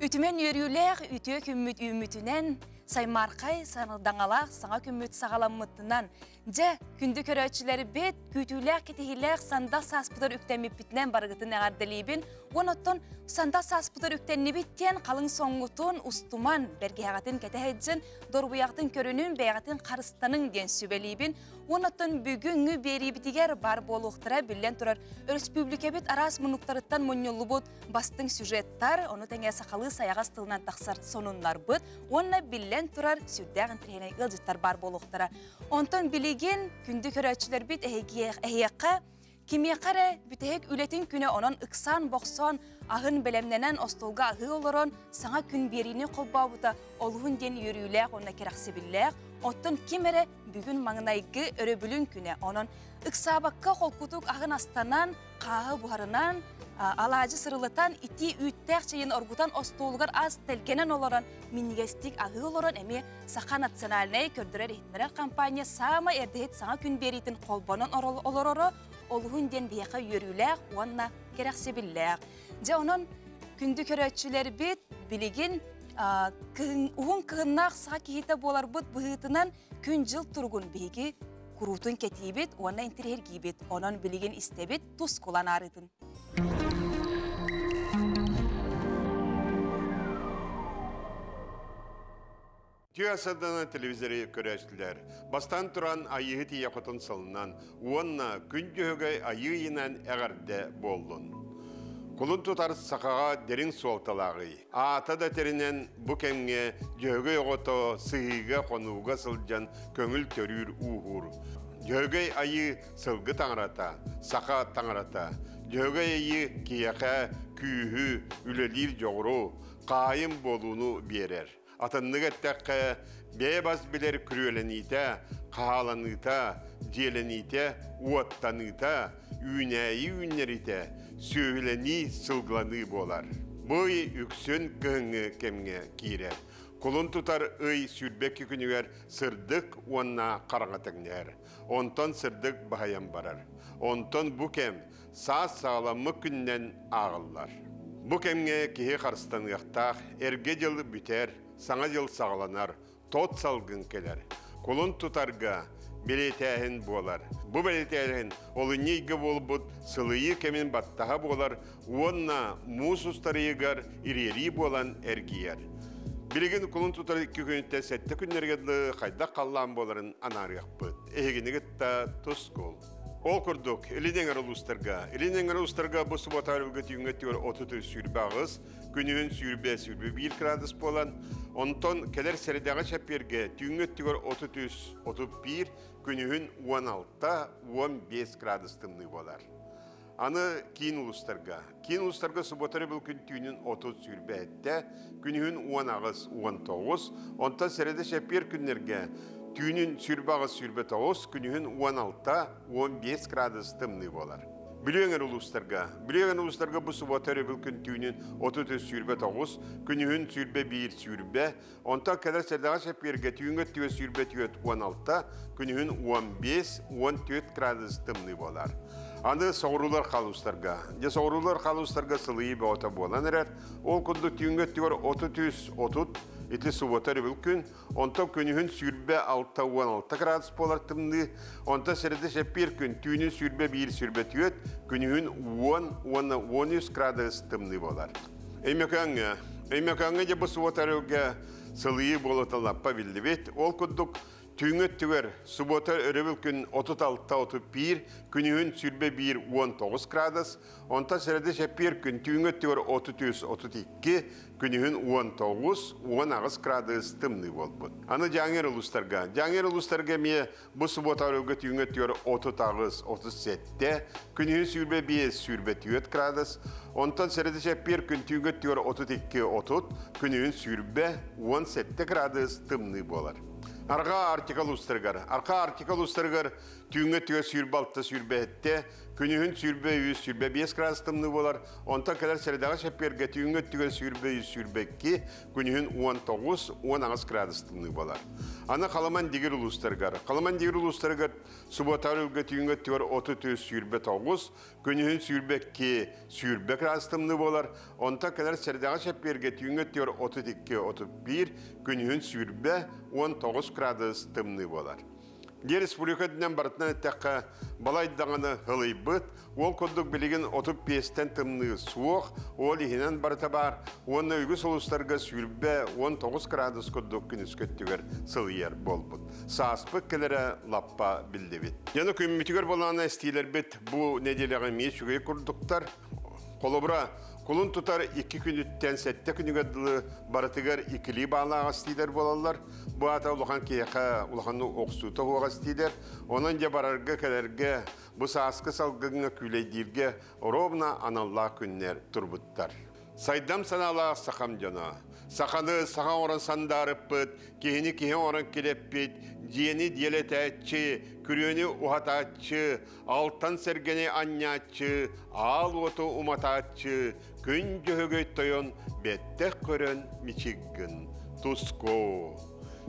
Үтүмэн үөрүүлээх үтүө күммүт үүммүтүнэн, саймаархай сардаҥалаах саҥа күммүт саҕаламмытынан, дьэ, күндү көрөөччүлэрбит, күүтүүлээх кэтиһиилээх сандал сааспытыгар үктэммиппитинэн барыгытын эҕэрдэлиибин. Уон оттон сандал сааспытыгар үктэннибит диэн халыҥ соҥҥутун устуман, бэргэһэҕитин кэтэһэдьин, доруобуйаҕытын көрүнүн, бэйэҕитин харыстаныҥ диэн сүбэлиибин. Уон оттон бүгүҥҥү биэриибитигэр бар буолуохтара биллэн турар өрөспүүбүлүкэбит араас муннуктарыттан мунньуллубут бастыҥ сюжеттар, ону тэҥэ сахалыы сайаҕас тылынан тахсар сонуннарбыт уонна биллэн турар сүрдээх интэриэһинэй ыалдьыттар баар буолуохтара. Онтон билигин күндү көрөөччүлэрбит эһиэхэ кимиэхэ эрэ бүтэһик үлэтин күнэ онон ыксаан-бохсоон аһын бэлэмнэнэн остуолга аһыы олорон саҥа күн биэриини холбообута олуһун диэн үөрүүлээх уонна кэрэхсэбиллээх. Оттон ким эрэ бүгүн маҥнайгы өрөбүлүн күнэ онон ыксаабакка холкутук аһын астанан хааһы буһарынан, алаадьы сырылытан, итии үүттээх чэйин оргутан остуолугар ас тэлгэнэн олорон, минньигэстик аһыы олорон эмиэ Саха национальнай көрдөрөр-иһитиннэрэр компания саамай эрдэһит саҥа күн биэриитин холбонон олороро олуһун диэн биһиэхэ үөрүүлээх уонна кэрэхсэбиллээх. Дьэ онон күндү көрөөччүлэрбит билигин уһун кыһыннаах саха киһитэ буоларбыт быһыытынан күн-дьыл туругун биһиги куруутун кэтиибит уонна интириэһиргиибит. Онон билигин истэбит тускулан аарыытын. Тыа садана телевизоры көрөөччүлэр бастаан туран Айыыһы тиийэ хотун сылынан уонна күн дьөһөгөй айыы ыйынан эҕэрдэ буоллун. Кулун тутар сахаҕа дириҥ суолталааҕый. Аата да тэринэн бу кэмҥэ Дьөһөгөй оҕото сыһыыга-хонууга сылдьан көҥүл төрүүр ууһуур. Дьөһөгөй айыы сылгы таҥарата, саха таҥарата. Дьөһөгөй айыы киһиэхэ күүһү, үлэлиир дьоҕуру, хаайым буолууну биэрэр. Атыннык эттэххэ, бэйэ бас билэр күрүөлэниитэ, хааланыыта, дьиэлэниитэ, уоттаныыта, үүнээйи үүннэриитэ, сүөһүлэнии, сылгыланыы буолар. Бу ый үксүн кыһыҥҥы кэмҥэ киирэр. Кулун тутар ый 22 күнүгэр сырдык уонна хараҥа тэҥнэһэр. Онтон сырдык баһыйан барар. Онтон бу кэм саас саҕаламмыт күнүнэн ааҕыллар. Бу кэмҥэ киһи харыстаныахтаах, эргэ дьыл бүтэр, саҥа дьыл саҕаланар, тот салгын кэлэр. Кулун тутарга бэлиэтээһин буолар. Бу бэлиэтээһин олунньу ыйга буолбут сылыйыы кэмин баттаһа буолар уонна муус устар ыйыгар ириэрии буолан эргийэр. Билигин кулун тутар икки күнүттэн сэттэ күннэргэ дылы хайдах халлаан буоларын анаарыахпыт. Эһигини кытта тускул. Ол курдук, Илин эҥэр улуустарга, Илин эҥэр улуустарга бу суббота өрүлгэ түүҥҥэ өттүгэр 33-28, күнүһүн 20-21 градус буолан, онтон кэлэр сэрэдэҕэ чэппиэргэ түүҥҥэ өттүгэр 33-31, күнүһүн 16-15 градус тымныы буолар. Аны киин улуустарга. Киин улуустарга суббота өрөбүл күн түүнүн 30-27, күнүһүн 18-19, онтон сэрэдэ чэппиэр күннэргэ түүнүн 28-29, күнүһүн 16-15 градус тымныы буолар. Бүлүү эҥэр улуустарга. Бүлүү эҥэр улуустарга бу суббота өрөбүл күн түүнүн 33-29, күнүһүн 21-20, Онтон кэлэр сэрдэҕэ чэппиэргэ түүҥҥү өттүгэр 24-16, күнүһүн 15-14 градус тымныы буолар. Аны соҕуруулар халуустарга. Дьэ соҕуруулар халуустарга сылыйыы бөҕөтө буолан эрэр. Ол курдук түүҥҥү өттүгэр 33-30, ити суббота өрөбүл күн, онтон күнүһүн 26-16 градус буолар тымныы, онтон сэрэдэ чэппиэр күн түүнүн 21-24, күнүһүн 10 уонна 13 градус тымныы буолар. Өймөкөөҥҥө. Өймөкөөҥҥө дьэ бу субуота өрөбүлгэ сылыйыы буолуота лаппа биллибит. Ол курдук түүҥҥү өттүгэр субуота өрөбүл күн 36-31, күнүһүн 21-19 градус, онтон сэрэдэ чэппиэр күн түүҥҥү өттүгэр 33-32, күнүһүн 19-18 градус тымныы буолбут. Аны Дьааҥы улуустарга. Дьааҥы улуустарга эмиэ Бу субуота өрөбүлгэ түүҥҥү өттүгэр 38, 37, күнүһүн 25, 24 градус, онтон сэрэдэ чэппиэр күн түүҥҥү өттүгэр 32, 30, күнүһүн 20, 17 градус тымныы буолар. Арҕаа Арктика улуустарыгар. Арҕаа Арктика улуустарыгар түүҥҥү өттүгэр 26, 27, Күнүһүн 23, 25 градус тымныы буолар, онтон кэлэр сэрэдэҕэ чэппиэргэ түүҥҥү өттүгэр 23, 22, күнүһүн 19, 18 градус тымныы буолар. Аны Халыман Дигир улуустарыгар. Халыман Дигир улуустарыгар субуотаар үлгэ түүҥҥү өттүгэр 33, 29, күнүһүн 22, 20 градус тымныы буолар, онтон кэлэр сэрэдэҕэ чэппиэргэ түүҥҥү өттүгэр 32, 31, күнүһүн 20, 19 градус тымныы буолар. Дьиэ республика үрдүнэн барытынан эттэххэ, балай даҕаны ылыйбыт, ол курдук билигин 35-тэн тымныы суох, ол иһинэн барыта баар уонна үгүс улуустарга сүүрбэ 19 градус курдук күнүскү өттүгэр сылыйар буолбут. Сааспыт кэлэрэ лаппа биллибит. Дьону күммүтүгэр буолаана эстиилэрбит бу нэдиэлэҕэ эмиэ үчүгэй курдуктар. Холобура, кулун тутар икки күнүттэн сэттэ күнүгэр дылы барытыгар иккилии баалаах эстиилэр буолаллар. Бу аата улахан киһиэхэ улахан охсуута суох эстиилэр. Онон дьэ барарга-кэлэргэ, бу сааскы салгыҥҥа күүлэйдииргэ ровно аналлаах күннэр турбуттар. Сайдам санаалаах сахам дьоно. Саханы саха оҥорон сандаарыппыт, киһини киһи оҥорон килэппит, дьиэни диэлэтээччи, күрүөнү уһатааччы, алтан сэргэни анньааччы, аал уоту уматааччы, күн дьөһөгөй тойон бэттэх көрөн мичиггин, туску.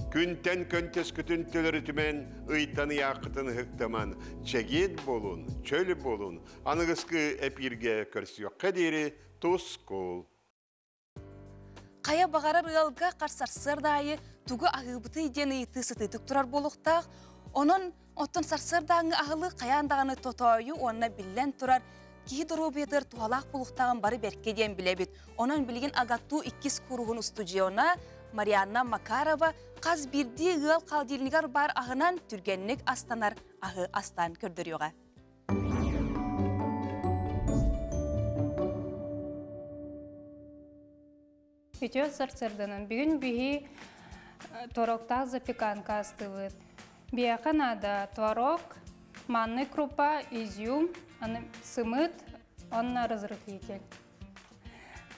Күнтэн көнтөскүтүн төлөрүтүмэн, ыйтан ыйааххытын ыһыктаман, чэгиэн буолун, чөл буолун, аныгыскы эпииргэ көрсүөххэ диэри тускул. Хайа баҕарар ыалга хар сарсыарда аайы тугу аһыыбытый диэн ыйытыы сытыытык турар буолуохтаах. Онон оттон сарсыардааҥҥы аһылык хайаан даҕаны тотоойу уонна биллэн турар киһи доруобуйатыгар туһалаах буолуохтааҕын бары бэркэ диэн билэбит. Онон билигин АГАТУ иккис кууруһун устудьуона Марианна Макарова хас биирдии ыал холодильнигар баар аһынан түргэнник астанар аһы астаан көрдөрүөҕэ. Үтүө сарсыарданан бүгүн биһи творогтаах запеканка астыбыт. Биһиэхэ наада творог, манный крупа, изюм, сымыт, онно разрыхлитель.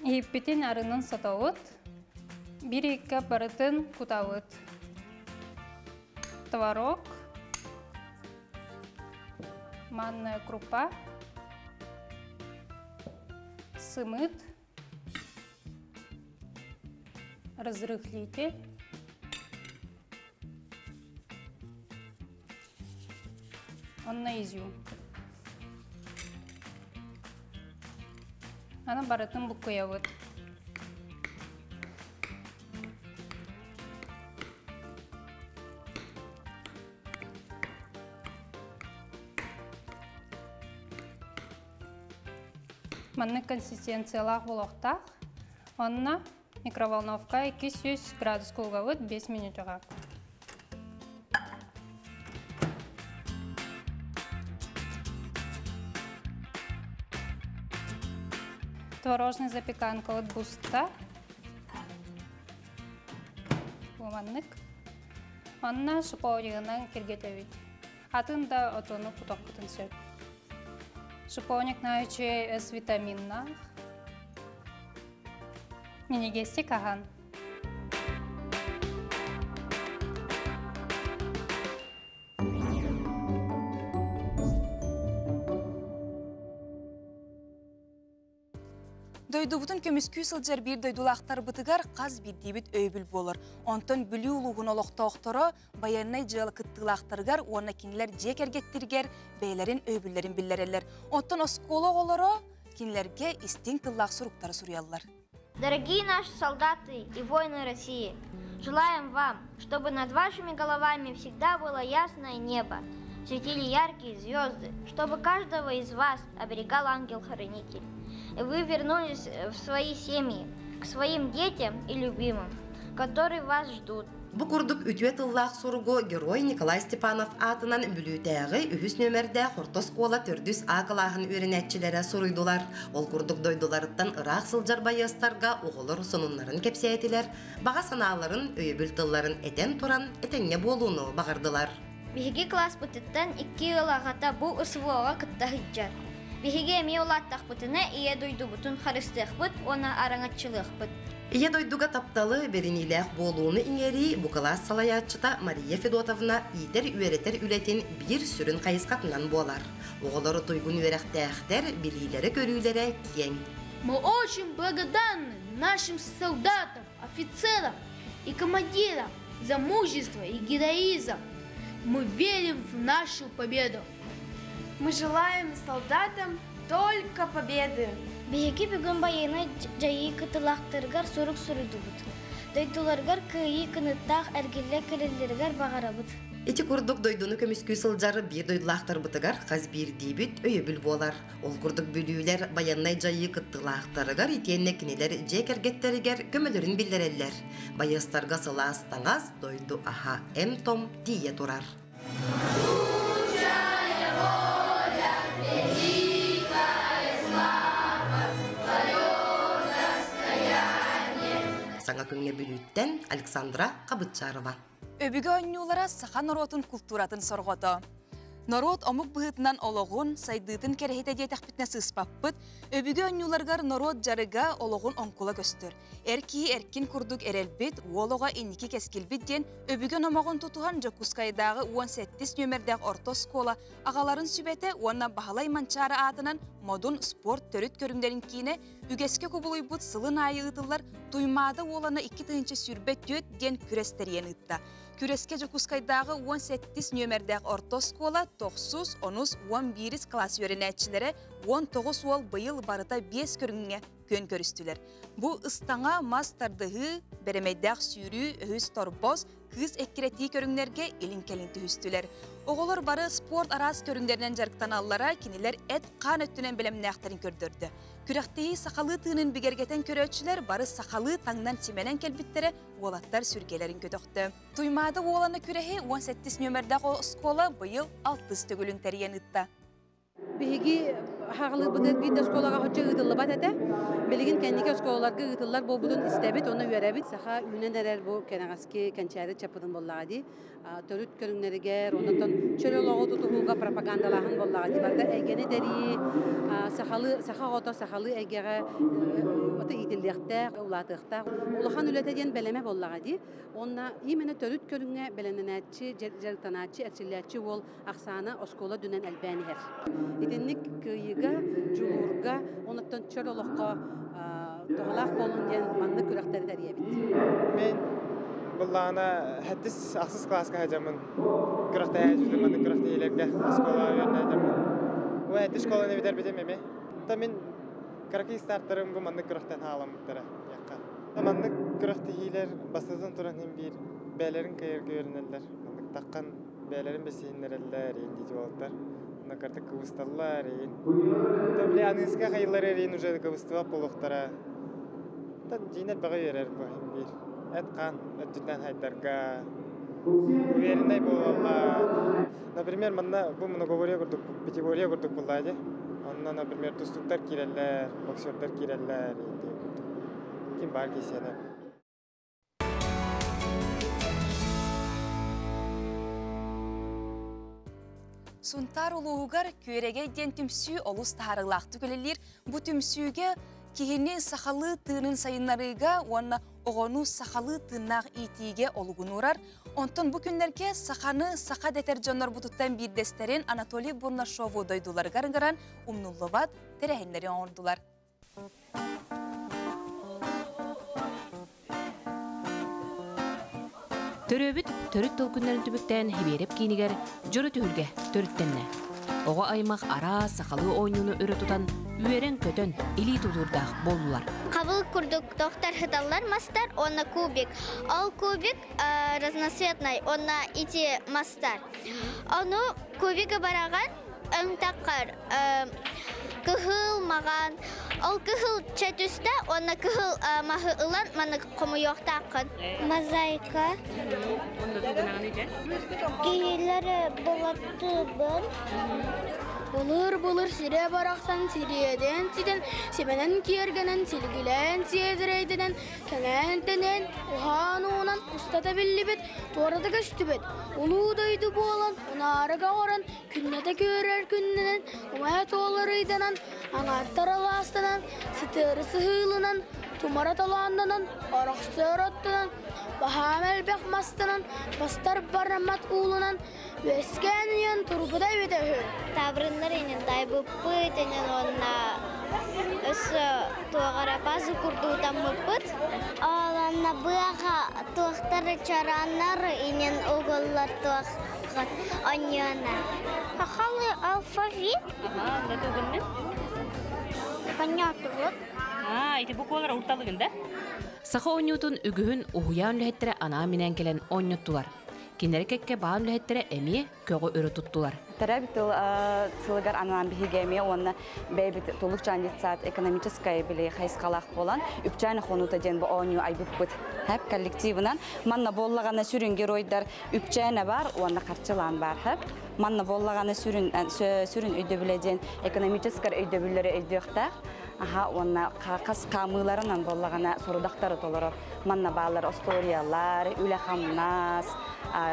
Иһиппитин арынын сотобут, бир икки барытын кутабыт. Творог, манная крупа, сымыт, разрыхлитель, онно изюм. Аны барытын буккуйабыт. Маннык консистенциялаах буолуохтаах. Онно микроволновка 200 градус кулгабыт 5 минутаға. Творожный запеканка от буста. Бу маннык. Онно шиповнигынан киргетэбит. Атын да отону кутохпутун сөп. Шиповник наючи С витаминнаах. Минигести кахан. Дойдубутун көмүскүү сылдьар биир дойдулаахтарбытыгар хас биирдиибит өйөбүл буолар. Онтон Бүлүү улууһун олохтоохторо байыаннай дьыала кыттыылаахтарыгар уонна кинилэр дьиэ кэргэттэригэр бэйэлэрин өйөбүллэрин биллэрэллэр. Оттон оскуола оҕолоро кинилэргэ истиҥ тыллаах суруктары суруйаллар. Дорогие наши солдаты и воины России, желаем вам, чтобы над вашими головами всегда было ясное небо, светили яркие звезды, чтобы каждого из вас оберегал ангел-хранитель. И вы вернулись в свои семьи, к своим детям и любимым, которые вас ждут. Бу курдук үтүө тыллаах суругу Герой Николай Степанов аатынан Бүлүүтээҕи үһүс нүөмэрдээх орто оскуола төрдүс А кылааһын үөрэнээччилэрэ суруйдулар. Ол курдук дойдуларыттан ыраах сылдьар байыастарга оҕолор сонуннарын кэпсээтилэр, баҕа санааларын, өйөбүл тылларын этэн туран этэҥҥэ буолууну баҕардылар. Биһиги кылааспытыттан икки ыал аҕата бу СВО-ҕа кытта сылдьар. Биһиги эмиэ улааттахпытына Ийэ дойдубутун харыстыахпыт уонна араҥаччылыахпыт. Ийэ дойдуга тапталы, бэриниилээх буолууну иҥэрии бу кылаас салайааччыта Мария Федотовна иитэр-үөрэтэр үлэтин биир сүрүн хайысхатынан буолар. Оҕолору туйгун үөрэхтээхтэр, билиилэрэ-көрүүлэрэ киэҥ. Мы очень благодарны нашим солдатам, офицерам и командирам за мужество и героизм. Мы верим в нашу победу. Мы желаем солдатам только победы. Биһиги бүгүн байыаннай дьайыы кытылаахтарыгар сурук суруйдубут. Дойдуларыгар кыайыы кынаттаах эргиллэ кэлэллэригэр баҕарабыт. Ити курдук дойдуну көмүскүү сылдьар биир дойдулаахтарбытыгар хас биирдиибит өйөбүл буолар. Ол курдук бүлүүлэр байыаннай дьайыы кыттыылаахтарыгар итиэннэ кинилэр дьиэ кэргэттэригэр көмөлөрүн биллэрэллэр. Байыастарга сылаас таҥас, дойду аһа, эм-том тиийэ турар. Саҥа күҥҥэ Бүлүүттэн Александра Хабытчарова. Өбүгэ оонньуулара саха норуотун култууратын сорҕото. Норуот омук быһыытынан олоҕун, сайдыытын кэрэһитэ диэтэхпитинэ сыыспаппыт, өбүгэ оонньууларыгар норуот дьарыга олоҕун оҥкула көстөр. Эр киһи эркин курдук эрэлбит, уол оҕо инники кэскилбит диэн өбүгэ номоҕун тутуһан Дьокуускайдааҕы 18 нүөмэрдээх орто оскуола аҕаларын сүбэтэ уонна Баһылай Манчаары аатынан Модун спорт төрүт көрүҥнэрин киинэ үгэскэ кубулуйбут сылын аайы ыытыллар Туймаада уолана 2024 диэн күрэс тэрийэн ыытта. Күрэскэ Дьокуускайдааҕы 18 нүөмэрдээх орто оскуола тохсус, онус, 11 кылаас үөрэнээччилэрэ 19 уол быйыл барыта 5 көрүҥҥэ күөн көрүстүлэр. Бу ыстаҥа мас тардыһыы, бэрэмэйдээх сүүрүү, өһүс торбос, кыыс эккирэтии көрүҥнэргэ илин-кэлин түһүстүлэр. Оҕолор бары спорт араас көрүҥнэринэн дьарыктаналлара кинилэр эт-хаан өттүнэн бэлэмнээхтэрин көрдөрдө. Күрэхтэһии сахалыы тыынын бигэргэтэн көрөөччүлэр бары сахалыы таҥнан-симэнэн кэлбиттэрэ уолаттар сүргэлэрин көтөхтө. Туймаада уолана күрэһи 18 нүөмэрдээх оскуола быйыл алтыс төгүлүн тэрийэн ыытта. Биһиги хаҕылыырбытыгар биир да оскуолаҕа оччо ыытыллыбат этэ. Билигин кэнники оскуолаларга ыытыллар буолбутун истэбит, уонна үөрэбит. Саха үүнэн эрэр бу кэнэҕэски кэнчээри чаппытын буоллаҕа дии. Төрүт көрүҥнэригэр, онтон чөл олоҕу тутуһууга пропагандалааһын буоллаҕа дии. Барыта эйгэни тэрийии, сахалыы, саха оҕото сахалыы эйгэҕэ ото иитиллиэхтээх, улаатыахтаах. Улахан үлэтэ диэн бэлэмэ буоллаҕа дии. Уонна именно төрүт көрүҥҥэ бэлэмнэнээччи, дьарыктанааччы, эрчиллээччи уол ахсаана оскуола үрдүнэн элбээн иһэр. Итинник кыайыыга, дьулуурга, онуттан чөл олоххо туһалаах буолун диэн маннык күрэхтэри тэрийэбит. Мен быллаана хэттис ахсыс класска хажамын күрэхтэһэ маннык күрэхтэһиилэргэ оскуола үөрэнээдэммин. Бу хэттис школаны бүтэрбитим эми. Та мин кыракый стартерым бу маннык күрэхтэн хааламмыттара. Маннык күрэхтэһиилэр бастатан туран иһин биир бээлэрин кыайарга үөрэнэллэр. Маннык таххан бээлэрин бэсиһиннэрэллэр иин диэти уолаттар. Онно кырдык кыбысталлар иин. То били аныыска хайыллар иин уже кыбыстыбат буолуохтара. Тан дьиин элбэҕи үөрэр бу иһин биир. Эт-хаан өттүттэн хайдарга увереннай буолаллар. Например, манна бу многоборье курдук, пятиборье курдук буоллаа дии. Онно, например, тустууктар киирэллэр, боксердар киирэллэр иин диэн курдук. Ким баар киисиэнэ. Сунтаар улууһугар Күөрэгэй диэн түмсүү олус таһаарыылаахтык үлэлиир. Бу түмсүүгэ киһини сахалыы тыынын сайыннарыыга уонна оҕону сахалыы тыыннаах иитиигэ олугун уурар. Онтон бу күннэргэ саханы саха дэтэр дьоннорбутуттан биирдэстэрин Анатолий Бурнашову дойдуларыгар ыҥыран умнуллубат тэрээһиннэри оҥордулар. Төрөөбүт төрүт тыл күннэрин түмүктээн Хибиэрэп киинигэр дьоро түһүлгэ төрүттэннэ. Оҕо аймах араас сахалыы оонньууну өрө тутан, үөрэн-көтөн, илии тутуурдаах буоллулар. Хабыл курдук тохтар хыталлар мастар уонна кубик. Ол кубик разноцветный уонна ити мастар. Ону кубига бараҕан өҥ таххар кыһыл маҕан ол кыһыл чэ түстэ уонна кыһыл маһы ылан маннык хомуйуохтааххын. Мозаика. Киһилэр булаттыыбын. Былыр-былыр сирэ барахсан сириэдэн ситэн, симэнэн киэргэнэн, силигилээн сиэдэрэйдэнэн, кэҥээн-тэнэн, уһаан уунан, Устата биллибит, туората көстүбэт, улуу дойду буолан, унаарыга оҥорон, күннэтэ күөрэр күннэнэн, умайа туолар ыйданан, аҥааттар алаастанан, сытыары сыһыыланан, тумара толооннонон, орохсоор оттонон, баһаам элбэх мастанан, бастар бараммат уулунан, үөскээн үйэн турбута эбитэ үһү. Таабырыннар инин тайбыппыт, инин уонна өссө туоҕара пазл курдуутаммыппыт. Олонна быаха туохтар чараннар инин угуллар туох онньуона. Хахалы алфавит. Ага, да тугуннын? Понятно. А, ити бу куолар урталыгын да? Саха оонньуутун үгүһүн уһуйаан үлэһиттэрэ анаан-минээн кэлэн оонньоттулар. Кинилэри кэккэ баан үлэһиттэрэ эмиэ көҕү өрө туттулар. Төрөөбүт тыл сылыгар анаан биһиги эмиэ уонна бэйэбит Тулукчаан детсад экономическай били хайысхалаах буолан Үпчээн хонуута диэн бу оонньуу айбыппыт. Хэп коллективынан манна буоллаҕына сүрүн геройдар Үпчээнэ бар уонна Харчылаан бар хэп. Манна буоллаҕына сүрүн сүрүн өйдөбүлэ диэн экономическай өйдөбүллэри өйдүөхтээх. Аха уонна хас хаамыыларынан буоллаҕына сорудахтары толорор. Манна бааллар остуоруйалар, үлэ-хамнас,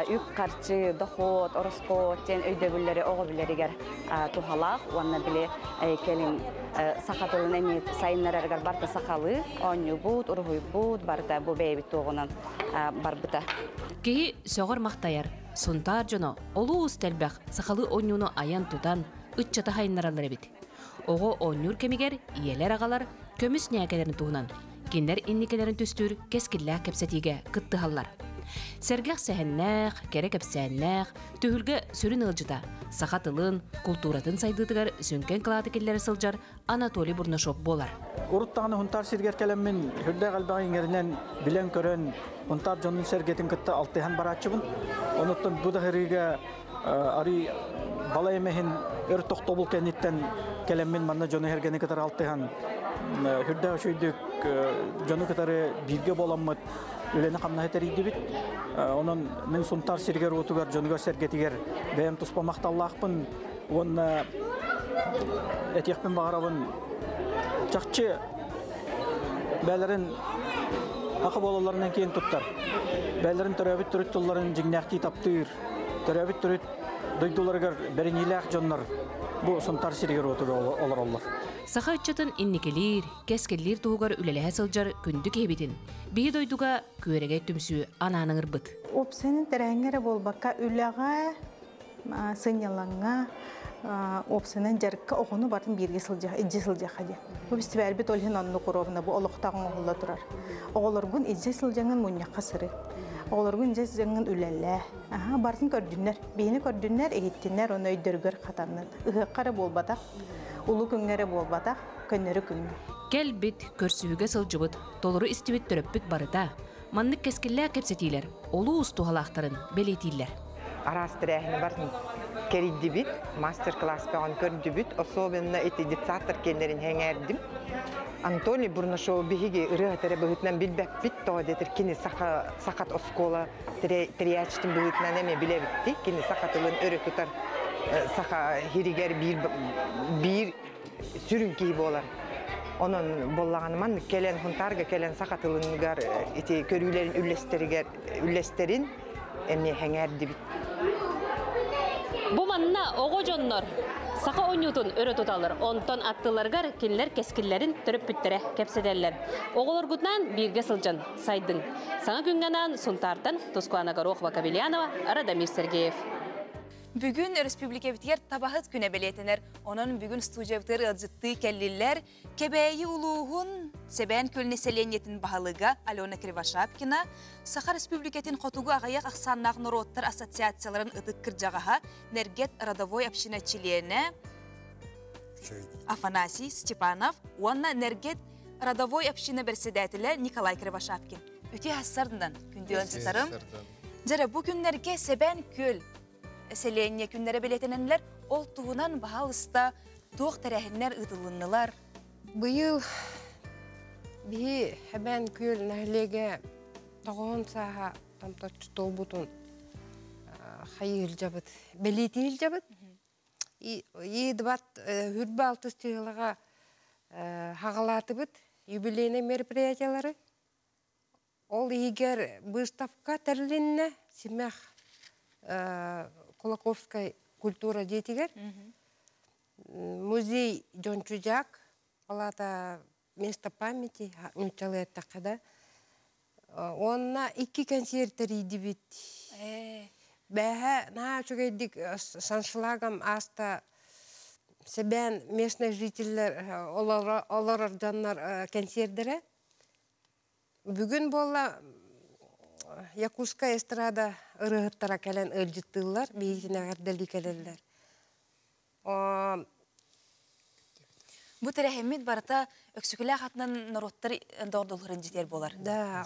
үп-харчы, дохуот, ороскуот диэн өйдөбүллэри оҕо билэригэр туһалаах уонна били кэлин саха тылын эмиэ сайыннарарыгар барыта сахалыы оонньуубут, уруһуйбут барыта бу бэйэбит туоҕунан барбыта. Киһи сөҕөр-махтайар, Сунтаар дьоно олус элбэх сахалыы оонньууну айан-тутан, ыччаты сайыннараллар эбит. Оҕо оонньуур кэмигэр ийэлэр-аҕалар көмүс ньээкэлэрин туһунан, кинилэр инникилэрин түстүүр кэскиллээх кэпсэтиигэ кыттыһаллар. Сэргэх сэһэннээх, кэрэ кэпсээннээх, түһүлгэ сүрүн ыалдьыта, саха тылын, култууратын сайдыытыгар сүҥкэн кылааты киллэрэ сылдьар Анатолий Бурнашов буолар. Урут даҕаны Хунтаар сиригэр кэлэммин сүрдээх элбэҕи иҥэринэн, билэн-көрөн, Хунтаар дьонун сэргэтин кытта алтыһан барааччыбын. Онуттан бу да сырыыга арый балай эмэһин өр тохтобул кэнниттэн кэлэммин манна дьону сэргэни кытары алтыһан сүрдээх үчүгэйдик дьону кытары бииргэ буоламмыт үлэни-хамнаһы тэрийдибит. Онон мин Сунтаар сиригэр-уотугар, дьонугар-сэргэтигэр бэйэм туспа махталлаахпын уонна этиэхпин баҕарабын чахчы бээлэрин аха буолалларынан киэн туттар. Бээлэрин төрөөбүт төрүт тылларын дьиҥнээхтии таптыыр, төрөөбүт төрүт дойдуларыгар бэриниилээх дьоннор бу Сунтаар сиригэр-уотугар олороллор. Саха ыччатын инникилиир, кэскиллиир туһугар үлэлэһэ сылдьар күндү киһибитин биһи дойдуга күөрэгэй түмсүү анаан ыҥырбыт. Уопсайынан тэрээһиҥҥэ эрэ буолбакка, үлэҕэ, сынньалаҥҥа, уопсайынан дьарыкка оҕону барытын бииргэ сылдьа, илдьэ сылдьыахха диэн. Бу фестивальбит ол иһин оннук уруобуна бу олохтоох оҥоһулла турар. Оҕолоргун илдьэ сылдьаҥҥын мунньахха сырыт. Оҕолоргун илдьэ сылдьаҥҥын үлэлээ. Аха, барытын көрдүннэр. Биһини көрдүннэр, иһиттиннэр, уонна өйдөрүгэр хатаннын. Ыһыахха эрэ буолбатах, улуу күҥҥэ эрэ буолбатах, көннөрү күҥҥэ. Кэлбит, көрсүһүүгэ сылдьыбыт, толору истибит төрөппүт барыта маннык кэскиллээх кэпсэтиилэр олус туһалаахтарын бэлиэтииллэр. Араас тэрээһини барытын кэрийдибит, мастер-класс бөҕөн көрдүбүт, особенно ити детсадтар киэннэрин сэҥээрдим. Анатолий Бурнашов биһиги ырыаһыт эрэ быһыытынан билбэппит, тоҕо диэтэр кини саха сахат оскуола тэрийээччитин быһыытынан эмиэ билэбитти. Кини саха тылын өрө тутар саха хиригэр биир биир сүрүн киһи буолар. Онон буоллаҕына маннык кэлэн Хунтаарга кэлэн саха тылыгар ити көрүүлэрин үллэстэригэр үллэстэрин эмиэ сэҥээрдибит. Бу манна оҕо дьоннор саха оонньуутун өрө туталлар. Онтон аттыларыгар кинилэр кэскиллэрин төрөппүттэрэ кэпсэтэллэр. Оҕолоргутунаан бииргэ сылдьан сайдыҥ. Саҥа күҥҥэ анаан Сунтаартан Тускулана Горохова-Кобельянова, Радомир Сергеев. Бүгүн өрөспүүбүлүкэбитигэр табаһыт күнэ бэлиэтэнэр. Онон бүгүн студиябытыгар ыалдьыттыы кэллилэр. Кэбээйи улууһун Сэбээн Күөл нэсэлиэнньэтин баһылыга Алена Кривошапкина, Саха Республикатын хотугу аҕыйах ахсааннаах норуоттар ассоциацияларын ытык кырдьаҕаһа, Нэргэт родовой община чилиэнэ Афанасий Степанов уонна Нэргэт родовой община бэрэссэдээтэлэ Николай Кривошапкин. Үтүө хассарынан күндү ыалдьыттарым. Дьэрэ бу күннэргэ Сэбээн Күөл сэлиэнньэ күннэрэ бэлиэтэнэннэр, ол туһунан баһаалыста туох тэрээһиннэр ыытылыннылар? Быйыл биһи Эбээн Күөл нэһилиэгэ тоҕоон сааһа томточчу туолбутун хайыылдьабыт, бэлиэтиилдьабыт. И дыбат хүрбэ алтыс чыһылаҕа хаҕалаатыбыт юбилейный мероприятиялары. Ол иһигэр выставка тэрилиннэ Симэх Кулаковскай культура дьиэтигэр. Музей Дьон Чудяк, ол аата место памяти нууччалыы эттэххэ да. Уонна икки кэнсиэр тэрийдибит. Бээһэ наһаа үчүгэйдик с аншлагом ааста сэбээн местный жителлэр олорор дьоннор кэнсиэрдэрэ. Бүгүн буолла Якутская эстрада ырыаһыттара кэлэн ыалдьыттыыллар, биһигитин эҕэрдэлии кэлэллэр. Бу тэрээһиммит барыта Өксөкүлээх атынан норуоттар доҕордолуһарын дьиэтигэр буолар. Да.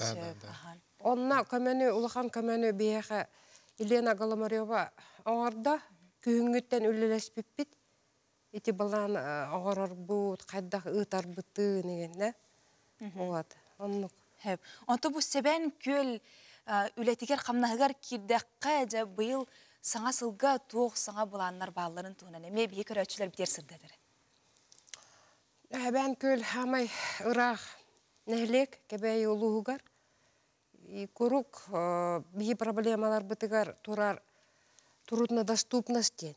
Онно көмөнү, улахан көмөнү биһиэхэ Елена Голомарева оҥордо. Күһүҥҥүттэн үлэлэспиппит. Ити былаан оҥорорбут, хайдах ыытарбытын игэннэ. Вот, оннук. Онто бу Сэбээн күөл үлэтигэр хамнаһыгар киирдэххэ, дьэ быйыл саҥа сылга туох саҥа былааннар баалларын туһунан эмиэ биһи көрөөччүлэр битиэр сырдатар. Эбээн күөл хаамай ыраах нэһилиэк Кэбээйи улууһугар. Курук биһи проблемаларбытыгар турар труднодоступность диэн.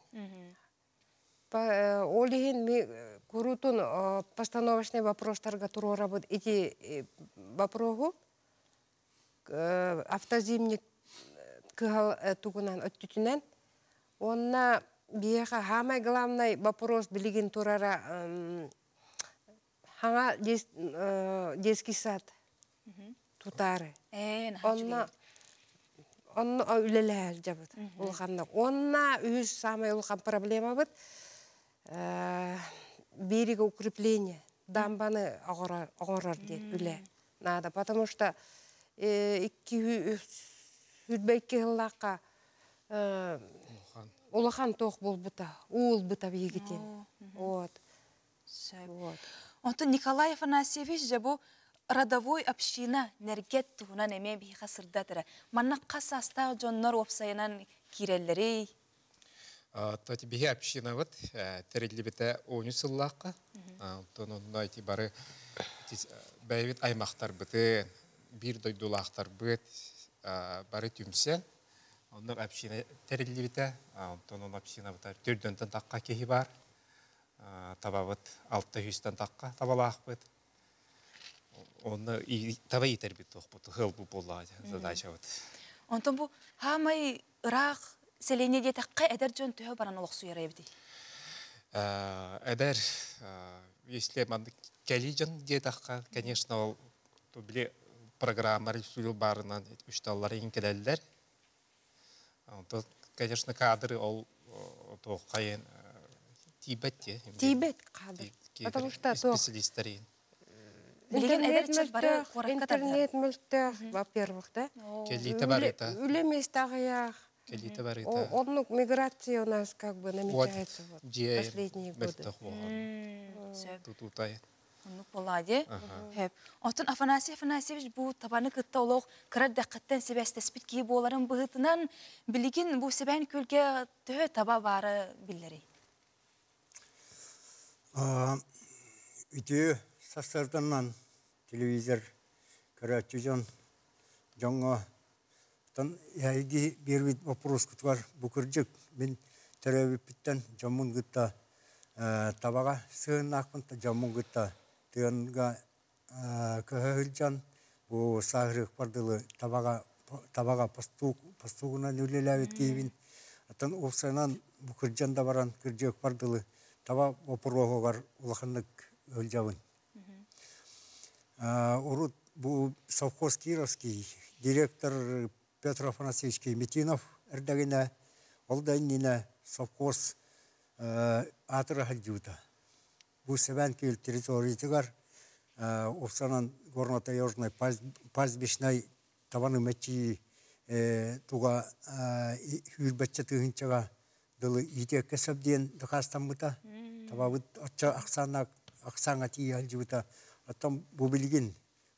Ол иһин ми куруутун постановочный вопростарга туруорабыт ити вопроһу автозимник кыһал тугунан өттүтүнэн уонна биһиэхэ самый главный вопрос билигин турара хаҥа детский сад тутаары онно онно үлэлэһэ сылдьабыт улаханнык уонна үһүс самый улахан проблемабыт берегоукрепление дамбаны оҥорор диэн үлэ надо потому что икки сүүрбэ сыллаахха улахан туох буолбута уу ылбыта биһигитин вот. Вот. Онтон Николай Афанасьевич дьэ бу родовой община нэргэт туһунан эмиэ биһиэхэ сырдатара. Манна хас саастаах дьоннор уопсайынан киирэллэрий? Тоти биһи общинабыт тэриллибитэ 13 сыллаахха. Онтон онно ити бары бэйэбит аймахтарбытын, биир дойдулаахтарбыт бары түмсэн, онно община тэриллибитэ. Онтон он общинабыта төрдөнтөн тахха киһи бар. Табабыт 600-тан тахха табалаахпыт. Онно таба иитэрбит туохпут, ыал буоллаҕа задачабыт. Онтон бу хаамай ыраах селение диэтэххэ эдэр дьон төһө баран олохсуйар эбитий? Эдэр, если маннык кэлии дьон диэтэххэ, конечно, ол били программа сүлү барынан үчталлар иҥ кэлэллэр. Онтон, конечно, кадры ол туоххайын тиийбэт дии. Тиийбэт кадр. Потому что специалисттэрин. Билигин эдэр бары куоракка Интернет мөлтөх, во-первых, да? Кэлиитэ барыта. Үлэ место аҕыйах. Кэлиитэ барыта. Оннук миграция у нас как бы намечается вот последние годы. Тутутай. Оннук буолаа Хэп. Оттон Афанасий Афанасьевич бу табаны кытта олох кыра дэххиттэн сибээстэспит киһи буоларын быһыытынан билигин бу Сэбээн Күөлгэ төһө таба баара биллэрий? Үтүө сарсыарданан телевизор көрөөччү дьон дьоҥҥо тон эһиги биэрбит боппуруоскутугар бу кырдьык мин төрөөбүппүттэн дьоммун кытта табаҕа сыһыннаахпын дьоммун кытта тыанга көһө сылдьан бу сааһырыахпар дылы табаҕа табаҕа постуугунан үлэлээбит киһибин оттон уопсайынан бу кырдьан да баран кырдьыахпар дылы таба боппуруоһугар улаханнык ыалдьабын. Урут бу совхоз Кировский директор Петр Афанасьевич Метинов эрдэгинэ ол да иннинэ совхоз аатыра сылдьыбыта. Бу Сэбээн Күөл территориятыгар уопсанан горно-таежный пастбищнай табаны мэччийии туга сүүрбэччэ тыһыынчаҕа дылы иитиэккэ сөп диэн дакаастаммыта. Табабыт оччо ахсааннаах ахсааҥҥа тиийэ сылдьыбыта. Оттон бу билигин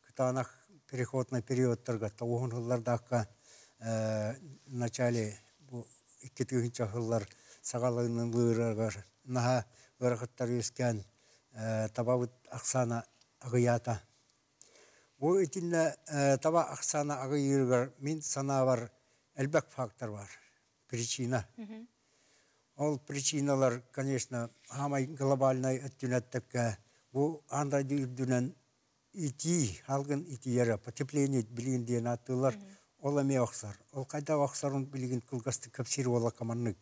кытаанах переходный периодтарга тоҕуһун сыллардаахха начале бу 2000 сыллар саҕаланыыларыгар наһаа ыарахаттар үөскээн табабыт ахсаана аҕыйаата. Бу итиннэ таба ахсаана аҕыйыырыгар мин санаабар элбэх фактор бар. Причина. Ол причиналар, конечно, самай глобальнай өттүнэттекке бу аан дойду үрдүнэн итии, халгын итиерэ, потепление билигин диэн ааттыылар, ол эмиэ охсор. Ол хайдах охсорун билигин кылгастык кэпсиир уола команнык.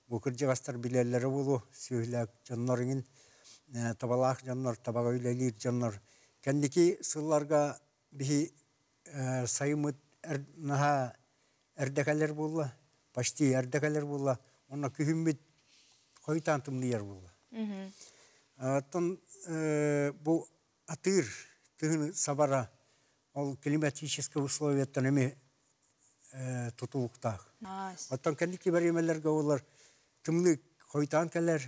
Бу кырдьаҕастар билэллэрэ буолуо, сүөһүлээх дьоннор иҥин, табалаах дьоннор, табаҕа үлэлиир дьоннор. Кэнники сылларга биһи сайыммыт наһаа эрдэ кэлэр буолла, почти эрдэ кэлэр буолла, уонна күһүммүт хойутаан тымныйар буолла. Оттон бу атыыр тыһыны сабара ол климатическай условияттан эмиэ тутулуктаах. Оттон кэнники бириэмэлэргэ олар тымныы хойутаан кэлэр,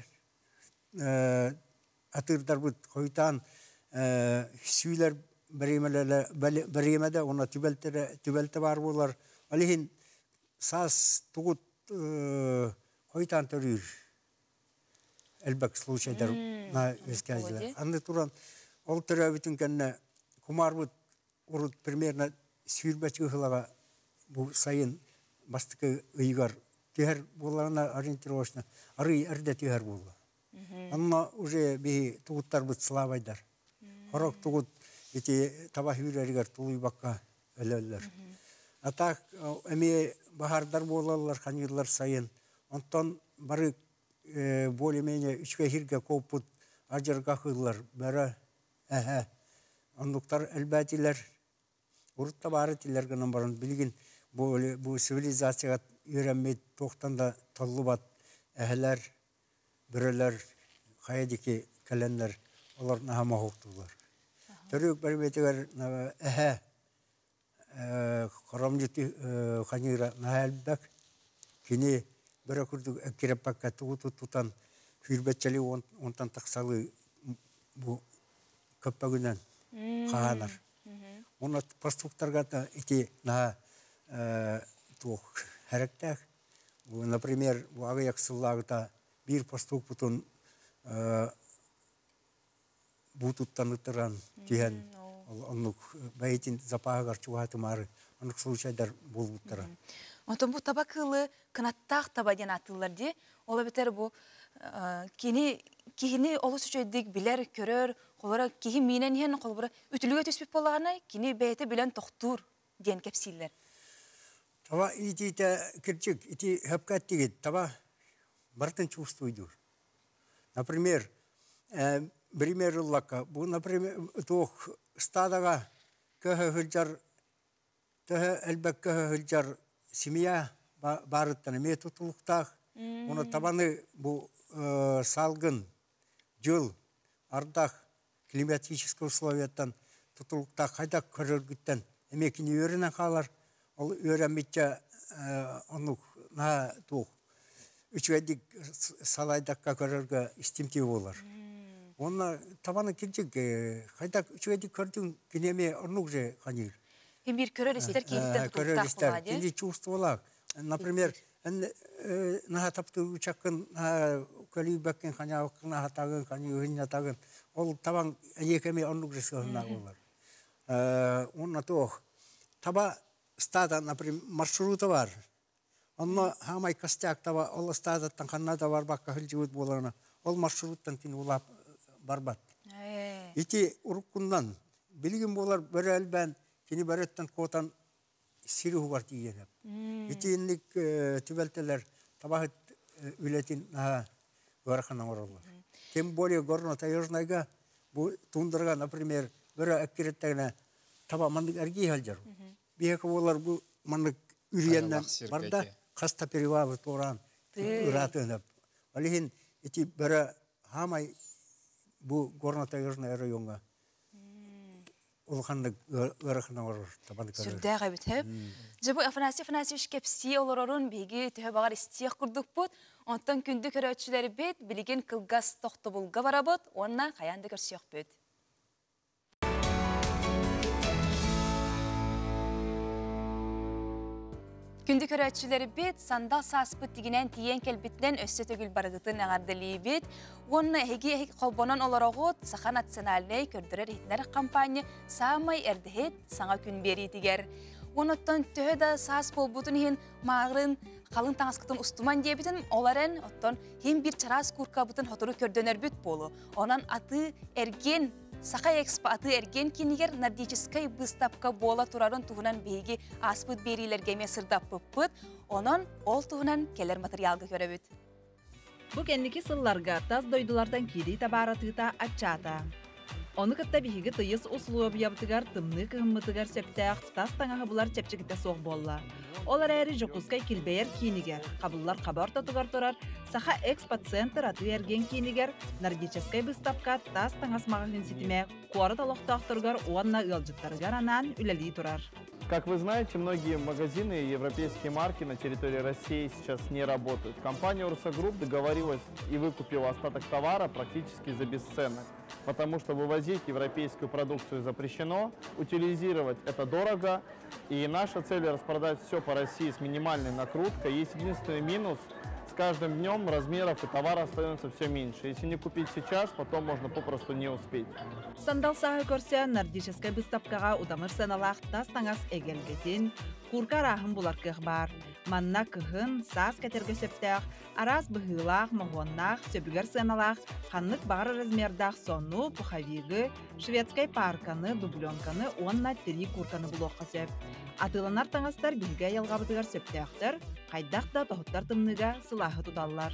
атыырдарбыт хойутаан сүүлэр бириэмэдэ уонна түбэлтэ баар буолар. Ол иһин саас тугут хойутаан төрүүр элбэх случайдар үөскээдилэр. Аны туран ол төрөөбүтүн кэннэ кумаарбыт урут примерно сүүрбэ чыыһылаҕа бу сайын бастакы ыйыгар түһэр буолларына ориентировочно арый эрдэ түһэр буолла. Онно уже биһи тугуттарбыт слабайдар. Хорок тугут ити таба сүүрэригэр тулуйбакка өлөллөр. А так эмиэ баһаардар буолаллар, ханыыллар сайын. Онтон бары более-менее үчүгэй сиргэ куоппут адьырга кыыллар бөрө, эһэ оннуктар элбээтилэр. Урут да баары этилэр гынан баран билигин бу бу цивилизацияҕа үөрэммит туохтан да толлубат эһэлэр, бөрөлөр хайа диэки кэлэннэр олор наһаа моһуоктуулар. Төрүк бөрүмэтигэр эһэ хоромньу ханыыра наһаа элбэх. Кини бөрө курдук эккирэппэккэ тугу тутан сүүрбэччэлии уонтан тахсалыы бу көппөгүнэн хаанар. Уонна пастухтарга да ити наһаа туох хэрэктээх. Например, бу аҕыйах сыллааҕыта биир пастухпутун буутуттан ытыран түһэн оннук бэйэтин запаһыгар чугаһатымаары оннук случайдар буолбуттара. Онтон бу таба кыылы кынаттаах таба диэн ааттыыллар дии. Ол эбэтэр бу кини киһини олус үчүгэйдик билэр, көрөр, холобура киһи миинэн иһэн холобура үтүлүгэ түспүт буоллаҕына, кини бэйэтэ билэн тохтуур диэн кэпсииллэр. Таба иитиитэ кырдьык ити хөпкө эттигит таба барытын чувствуйдуур. Например, пример ыллакка, бу, например, туох стадаға көһө сылдьар төһө элбэх көһө сылдьар семья баарыттан эмиэ тутулуктаах. Уну табаны бу салгын, дьыл, ардах, климатическай условияттан тутулуктаах хайдах көрөргүттэн эмиэ кини үөрэнэн хаалар. Ол үөрэммиччэ оннук наһаа туох үчүгэйдик салайдакка көрөргө истимтии буолар. Уонна табаны кирдик хайдах үчүгэйдик көрдүҥ кини эмиэ оннук же ханыыр. Биир көрөр истэр киһиттэн көрөр истэр кини чувстволаах. Например, эн наһаа таптыыр учаккын наһаа көлүйбэккин ханаабыккын аһатагын ханыыһын ол табаҥ эйиэхэ эмиэ оннук же сыһыннаах буолар. Уонна туох таба стада, например, маршрута бар. Онно хаамай костяк таба ол стадаттан ханна да барбакка сылдьыбыт буоларына ол маршруттан кини улаап барбат. Ити уруккуннан билигин буолар бөрө элбээн кини бөрөттөн куотан сир уһугар тиийэн Ити инник түбэлтэлэр табаһыт үлэтин наһаа ыарахан оҥороллор. Тем более горно-таежныйга бу тундрага, например, бөрө эккирэттэгинэ таба маннык эргии сылдьар. Биһиэхэ буолар бу маннык үрүйэннэн барда хаста перевалы туораан ыраатыан Ол иһин ити бөрө хаамай бу горно-таежный райоҥҥа улаханнык ыарахан оҥорор табаны көрөр. Сүрдээх эбит һэ. Дьэ бу Афанасий Афанасьевич кэпсии олорорун биһиги төһө баҕар истиэх курдукпут. Онтон күндү көрөөччүлэрбит билигин кылгас тохтобулга барабыт уонна хайаан да көрсүөхпүт. Күндү көрөөччүлэрбит, сандал сааспыт тигинэн тиийэн кэлбитинэн өссө төгүл барыгытын эҕэрдэлиибит. Уонна эһиги эһиги холбонон олороҕут Саха национальнай көрдөрөр-иһитиннэрэр компания саамай эрдэһит саҥа күн биэриитигэр. Оттон төһө да саас буолбутун иһин мааҕырын халыҥ таҥаскытын устуман диэбитин, ол эрэн оттон хим бир чараас куркабытын хотору көрдөнөрбүт буолу. Онон атыы эргиэн Саха Экспо атыы-эргиэн киинигэр нордическай быыстапка буола турарын туһунан биһиги ааспыт биэриилэргэ эмиэ сырдаппыппыт. Онон ол туһунан кэлэр матырыйаалга көрөбүт. Бу кэнники сылларга тас дойдулартан киирии табаар атыыта аччаата. Ону кытта биһиги тыйыс усулуобуйабытыгар тымныы кыһыммытыгар сөптөөх тас таҥаһы булар чэпчэкитэ суох буолла. Ол эрээри Дьокуускай килбэйэр киинигэр, хабыллар хаба ортотугар турар Саха Экспоцентр атыы-эргиэн киинигэр нордическай быыстапка тас таҥас маҕаһыын ситимэ куорат олохтоохторугар уонна ыалдьыттарыгар анаан үлэлии турар. Как вы знаете, многие магазины и европейские марки на территории России сейчас не работают. Компания Урса Групп договорилась и выкупила остаток товара практически за бесценок, потому что вывозить европейскую продукцию запрещено, утилизировать это дорого, и наша цель распродать все по России с минимальной накруткой. Есть единственный минус – с каждым днем размеров и товара становится все меньше. Если не купить сейчас, потом можно попросту не успеть. Сандал сааһы көрсө нордическай быыстапкаҕа удамыр сыаналаах тас таҥас эгэлгэтин, куурка арааһын булар кыах баар. Манна кыһын, саас кэтэргэ сөптөөх, араас быһыылаах, моһуоннаах, сөбүгэр сыаналаах, ханнык баҕар размердаах сонну, пуховигы, шведскай паарканы, дубленканы уонна тирии куурканы булуохха сөп. Атыыланар таҥастар биһиги айылҕабытыгар сөптөөхтөр, хайдах да тоһуттар тымныыга сылааһы туталлар.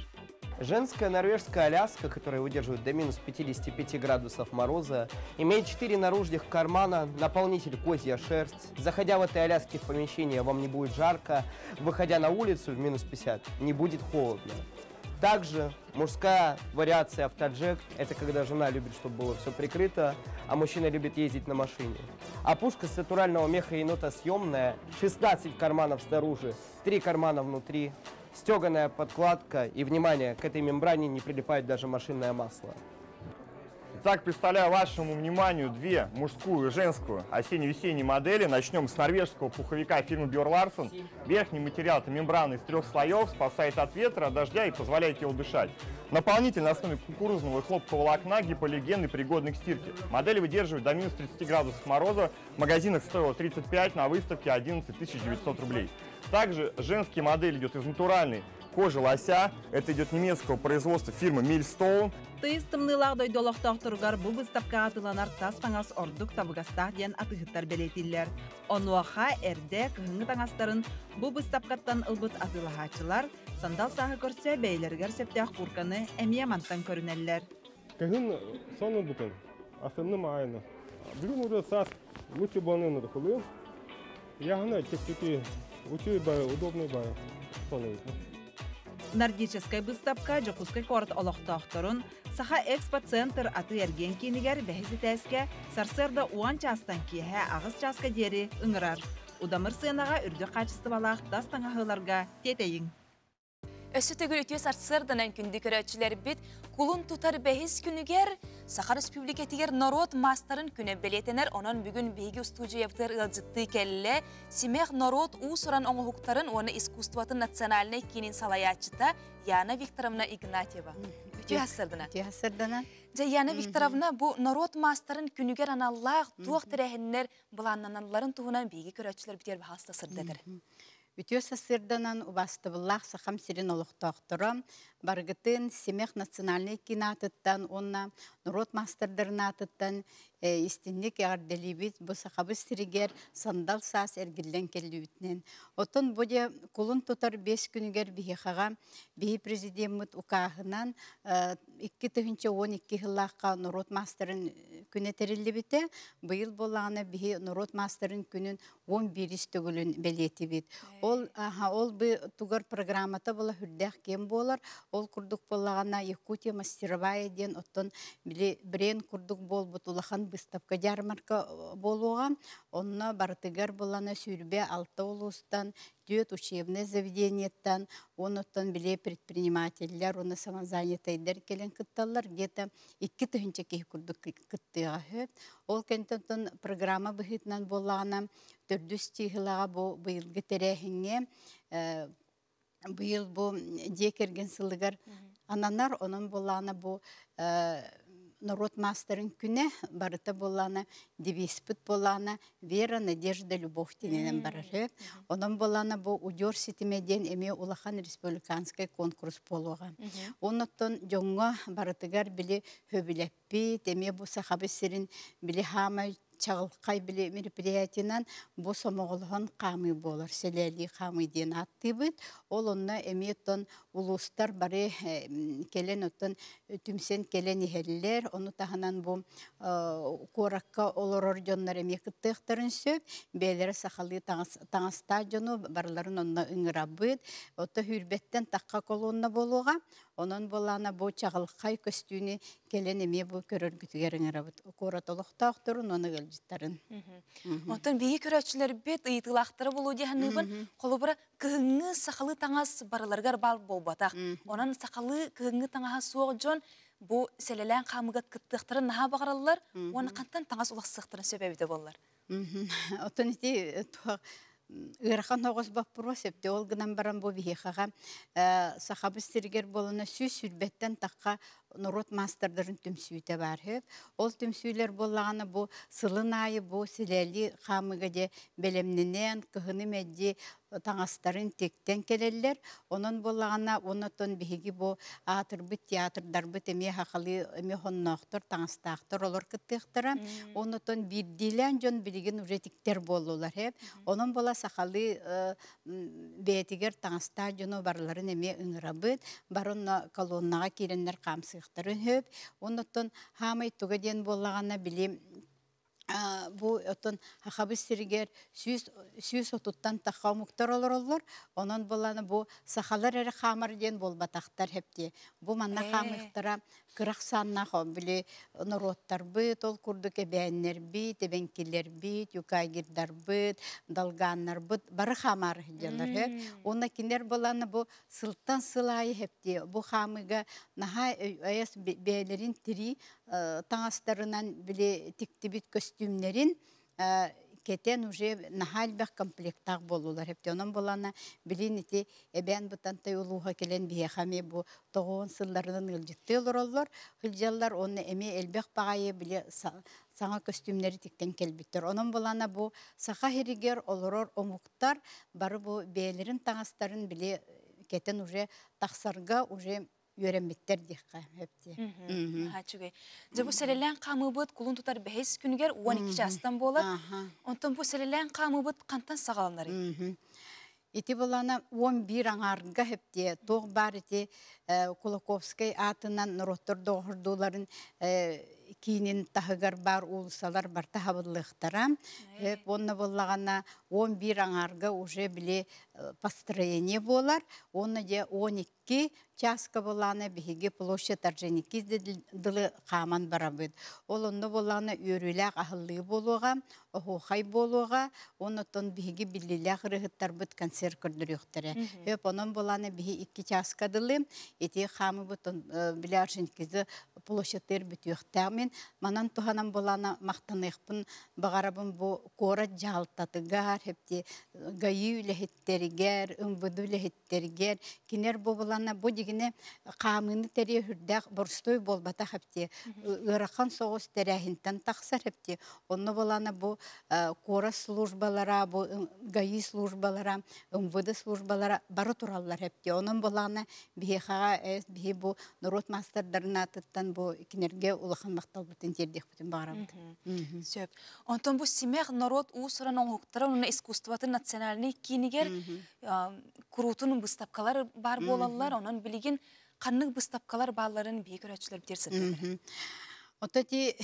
Женская норвежская аляска, которая выдерживает до минус 55 градусов мороза, имеет 4 наружных кармана, наполнитель козья шерсть. Заходя в этой аляске в помещение, вам не будет жарко. Выходя на улицу в минус 50, не будет холодно. Также мужская вариация автоджек – это когда жена любит, чтобы было все прикрыто, а мужчина любит ездить на машине. А пушка с натурального меха енота съемная, 16 карманов снаружи, 3 кармана внутри, стеганая подкладка и, внимание, к этой мембране не прилипает даже машинное масло. Итак, представляю вашему вниманию две мужскую и женскую осенне-весенние модели. Начнем с норвежского пуховика фирмы Björn Larsen. Верхний материал – это мембрана из трех слоев, спасает от ветра, от дождя и позволяет телу дышать. Наполнитель на основе кукурузного и хлопкового волокна, гипоаллергенный, пригодный к стирке. Модель выдерживает до минус 30 градусов мороза. В магазинах стоила 35, на выставке 11 900 рублей. Также женские модели идет из натуральной кожи лося. Это идет немецкого производства фирмы Millstone. Тыйыс тымныылаах дойду олохтоохторугар бу быыстапкаҕа атыыланар тас таҥас ордук табыгастаах диэн атыыһыттар бэлиэтииллэр. Онуоха эрдэ кыһыҥҥы таҥастарын бу быыстапкаттан ылбыт атыылаһааччылар сандал сааһы көрсө бэйэлэригэр сөптөөх куурканы эмиэ мантан көрүнэллэр. Кыһын сонун бүтүн, астынным аайына. Бүгүн уже саас лучше буолан ырыхылыым. Яһына чэпчэки, үчүгэй бары, удобный бары сонун. Нордическай быыстапка Дьокуускай куорат олохтоохторун Саха Экспоцентр атыы-эргиэн киинигэр бэһис этээскэ сарсыарда уон чаастан киэһэ аҕыс чааска диэри ыҥырар. Удамыр сыанаҕа үрдүк хаачыстыбалаах тас таҥаһыыларга тиэтэйиҥ. Өссө төгүл үтүө сарсыарданан күндү көрөөччүлэрбит кулун тутар бэһис күнүгэр Саха Республикатыгар норуот маастарын күнэ бэлиэтэнэр. Онон бүгүн биһиги устуудьуйабытыгар ыалдьыттыы кэллэ. Симэх норуот уус-уран оҥоһуктарын уонна искусствотын национальнай киинин салайааччыта Яна Викторовна Игнатьева. Үтүө сарсыардана. Үтүө сарсыардана. Дьэ, Яна Викторовна, бу норуот маастарын күнүгэр аналлаах туох тэрээһиннэр былааннаналларын туһунан биһиги көрөөччүлэрбитигэр баһаалыста сырдатар. Үтүө сарсыарданан убаастабыллаах Сахам сирин олохтоохторо барыгытын Симэх национальнай киин аатыттан уонна норуот маастардарын аатыттан истинник эҕэрдэлиибит бу Сахабыт сиригэр сандал саас эргиллэн кэллибитинэн. Оттон бу дьэ кулун тутар биэс күнүгэр биһиэхэҕэ биһи президеммит укааһынан 2012 сыллаахха норуот маастарын күнэ тэриллибитэ. Быйыл буоллаҕына биһи норуот маастарын күнүн 11 төгүлүн бэлиэтибит. Ол аха ол бы тугар программата була хүрдээх киэн буолар. Ол курдук буоллаҕына Якутия мастеровая диэн оттон били бренд курдук буолбут улахан выставка ярмарка буолуоҕа. Онно барытыгар булана 26 улуустан 104 учебное заведениеттан, онуттан били предпринимателлэр, уонна самозанятайдар кэлэн кытталлар, где-то 2000 киһи курдук кыттыаҕа сөп. Ол кэнтэн программа быһыытынан буоллаҕына, төрдүс чыыһылаҕа бу быйылгы тэрээһиҥҥэ быйыл бу дьиэ кэргэн сылыгар ананар, онон буоллаҕына бу норуот маастарын күнэ барыта буоллаҕына девизпит буоллаҕына вера, надежда, любовь диэнинэн барар сөп. Онон буоллаҕына бу удьуор ситимэ диэн эмиэ улахан республиканскай конкурс буолуоҕа. Оннуттан дьоҥҥо барытыгар били хөбүлэппит, эмиэ бу Сахабыт сирин били хаамай чаҕылхай били мероприятиенан бу сомоҕолоһон хаамыы буолар, сэлээлии хаамыы диэн ааттыыбыт. Ол онно эмиэ оттон улуустар бары кэлэн оттон түмсэн кэлэн иһэллэр. Ону таһынан бу куоракка олорор дьоннор эмиэ кыттыахтарын сөп. Бэйэлэрэ сахалыы таҥастаах дьону барыларын онно ыҥырабыт. Ото Хүүрбэттэн тахха колонна буолуоҕа. Онон буоллаҕына бу чаҕылхай көстүүнү кэлэн эмиэ бу көрөргүтүгэр ыҥырабыт. Куорат олохтоохторун уонна ыалдьыттарын. Онтон биһиги көрөөччүлэрбит ыйытыылаахтара буолуо дии саныыбын. Холобура, кыһыҥҥы сахалыы таҥас барыларыгар баар буолбатах. Онон сахалыы кыһыҥҥы таҥаһа суох дьон бу сэлэлээн хаамыыга кыттыахтарын наһаа баҕараллар уонна хантан таҥас уларсыахтарын сөп эбитэ буоллар. Оттон ити ыарахан оҕус боппуруос эбит. Ол гынан баран бу биһиэхэҕэ Сахабыт сиригэр буолана 120-тэн тахха норуот маастардарын түмсүүтэ баар үһү. Ол түмсүүлэр буоллаҕына бу сылын аайы бу силэли хаамыыга дьэ бэлэмнэнэн, кыһыны мэлдьи таҥастарын тиктэн кэлэллэр. Онон буоллаҕына, оннотон биһиги бу аатырбыт театрдарбыт эмиэ хахалыы эмиэ хонноохтор, таҥастаахтар олор кыттыахтара. Оннотон биирдиилээн дьон билигин уже тиктэр буоллулар. Онон буола сахалыы бэйэтигэр таҥастаах дьону барыларын эмиэ ыҥырабыт. Бары онно колоннаҕа киирэннэр хаамсыахтарын сөп. Оннуттан хаамай туга диэн буоллаҕына били бу оттон Хахабыс сиригэр 130-тан тахха омуктар олороллор. Онон буоллаҕына бу сахалар эрэ хаамар диэн буолбатахтар хэптиэ. Бу манна хаамыахтара кыра ахсааннаах били норуоттарбыт, ол курдук эбээннэрбит, эбэҥкилэрбит, юкагирдарбыт, долганнарбыт бары хаамаары сылдьаллар. Уонна кинилэр буоллаҕына бу сылтан сыл аайы хэптиэ. Бу хаамыыга наһаа айас бэйэлэрин тирии таҥастарынан били тиктибит көстүүмнэрин кэтэн уже наһаа элбэх комплектаах буоллулар эбит. Онон буолана билин ити Эбээн Бытантай улууһа кэлэн биһиэхэ эмиэ бу тоҕуон сылларынан ыалдьыттыы олороллор, сылдьаллар уонна эмиэ элбэх баҕайы били саҥа көстүүмнэри тиктэн кэлбиттэр. Онон буолана бу Саха сиригэр олорор омуктар бары бу бэйэлэрин таҥастарын били кэтэн уже тахсарга уже үөрэммиттэр диэххэ сөп. Үчүгэй. Дьэ бу сэлэлээн хаамыыбыт кулун тутар бэһис күнүгэр 12 чаастан буолар. Онтон бу сэлэлээн хаамыыбыт хантан саҕаланарый? Ити булана 11 аҥаарга хэптиэ туох баар ити Кулаковскай аатынан норуоттар доҕордууларын киинин таһыгар баар уулуссалар барта хабыллыахтара. Уонна буоллаҕына 11 аҥаарга уже били построение буолар. Уонна дьэ 12 чааска буоллаҕына биһиги площадь Орджоникидзе дылы хааман барабыт. Ол онно буоллаҕына үөрүүлээх аһыллыы буолуоҕа, оһуохай буолуоҕа, оннуттан биһиги биллиилээх ырыһыттарбыт концерт көрдөрүөхтэрэ. Өп онон буоллаҕына биһи 2 чааска дылы ити хаамыбыт били Орджоникидзе площадьтыыр бүтүөхтээх. Мин манан туһанан буоллаҕына махтаныахпын баҕарабын бу куорат дьаһалтатыгар, хепти ГАИ үлэһиттэригэр, МВД үлэһиттэригэр кинилэр буоллаҕына бу дьигинэ хаамыыны тэрийэ сүрдээх боростуой буолбатах эбит ыарахан соҕус тэрээһинтэн тахсар эбит. Онно буоллаҕына бу куорат службалара, бу ГАИ службалара, МВД службалара бары тураллар эбит. Онон буоллаҕына биһиэхэҕэ биһи бу норуот маастардарын аатыттан бу кинилэргэ улахан махталбытын тиэрдиэхпитин баҕарабыт. Сөп. Онтон бу Симэх норуот уус-уран оҥоһуктара уонна искусствотын национальнай киинигэр куруутун быыстапкалар баар буолаллар. Онон билигин ханнык быыстапкалар баалларын биһиги көрөөччүлэр битиэр сырдатар. Ото ти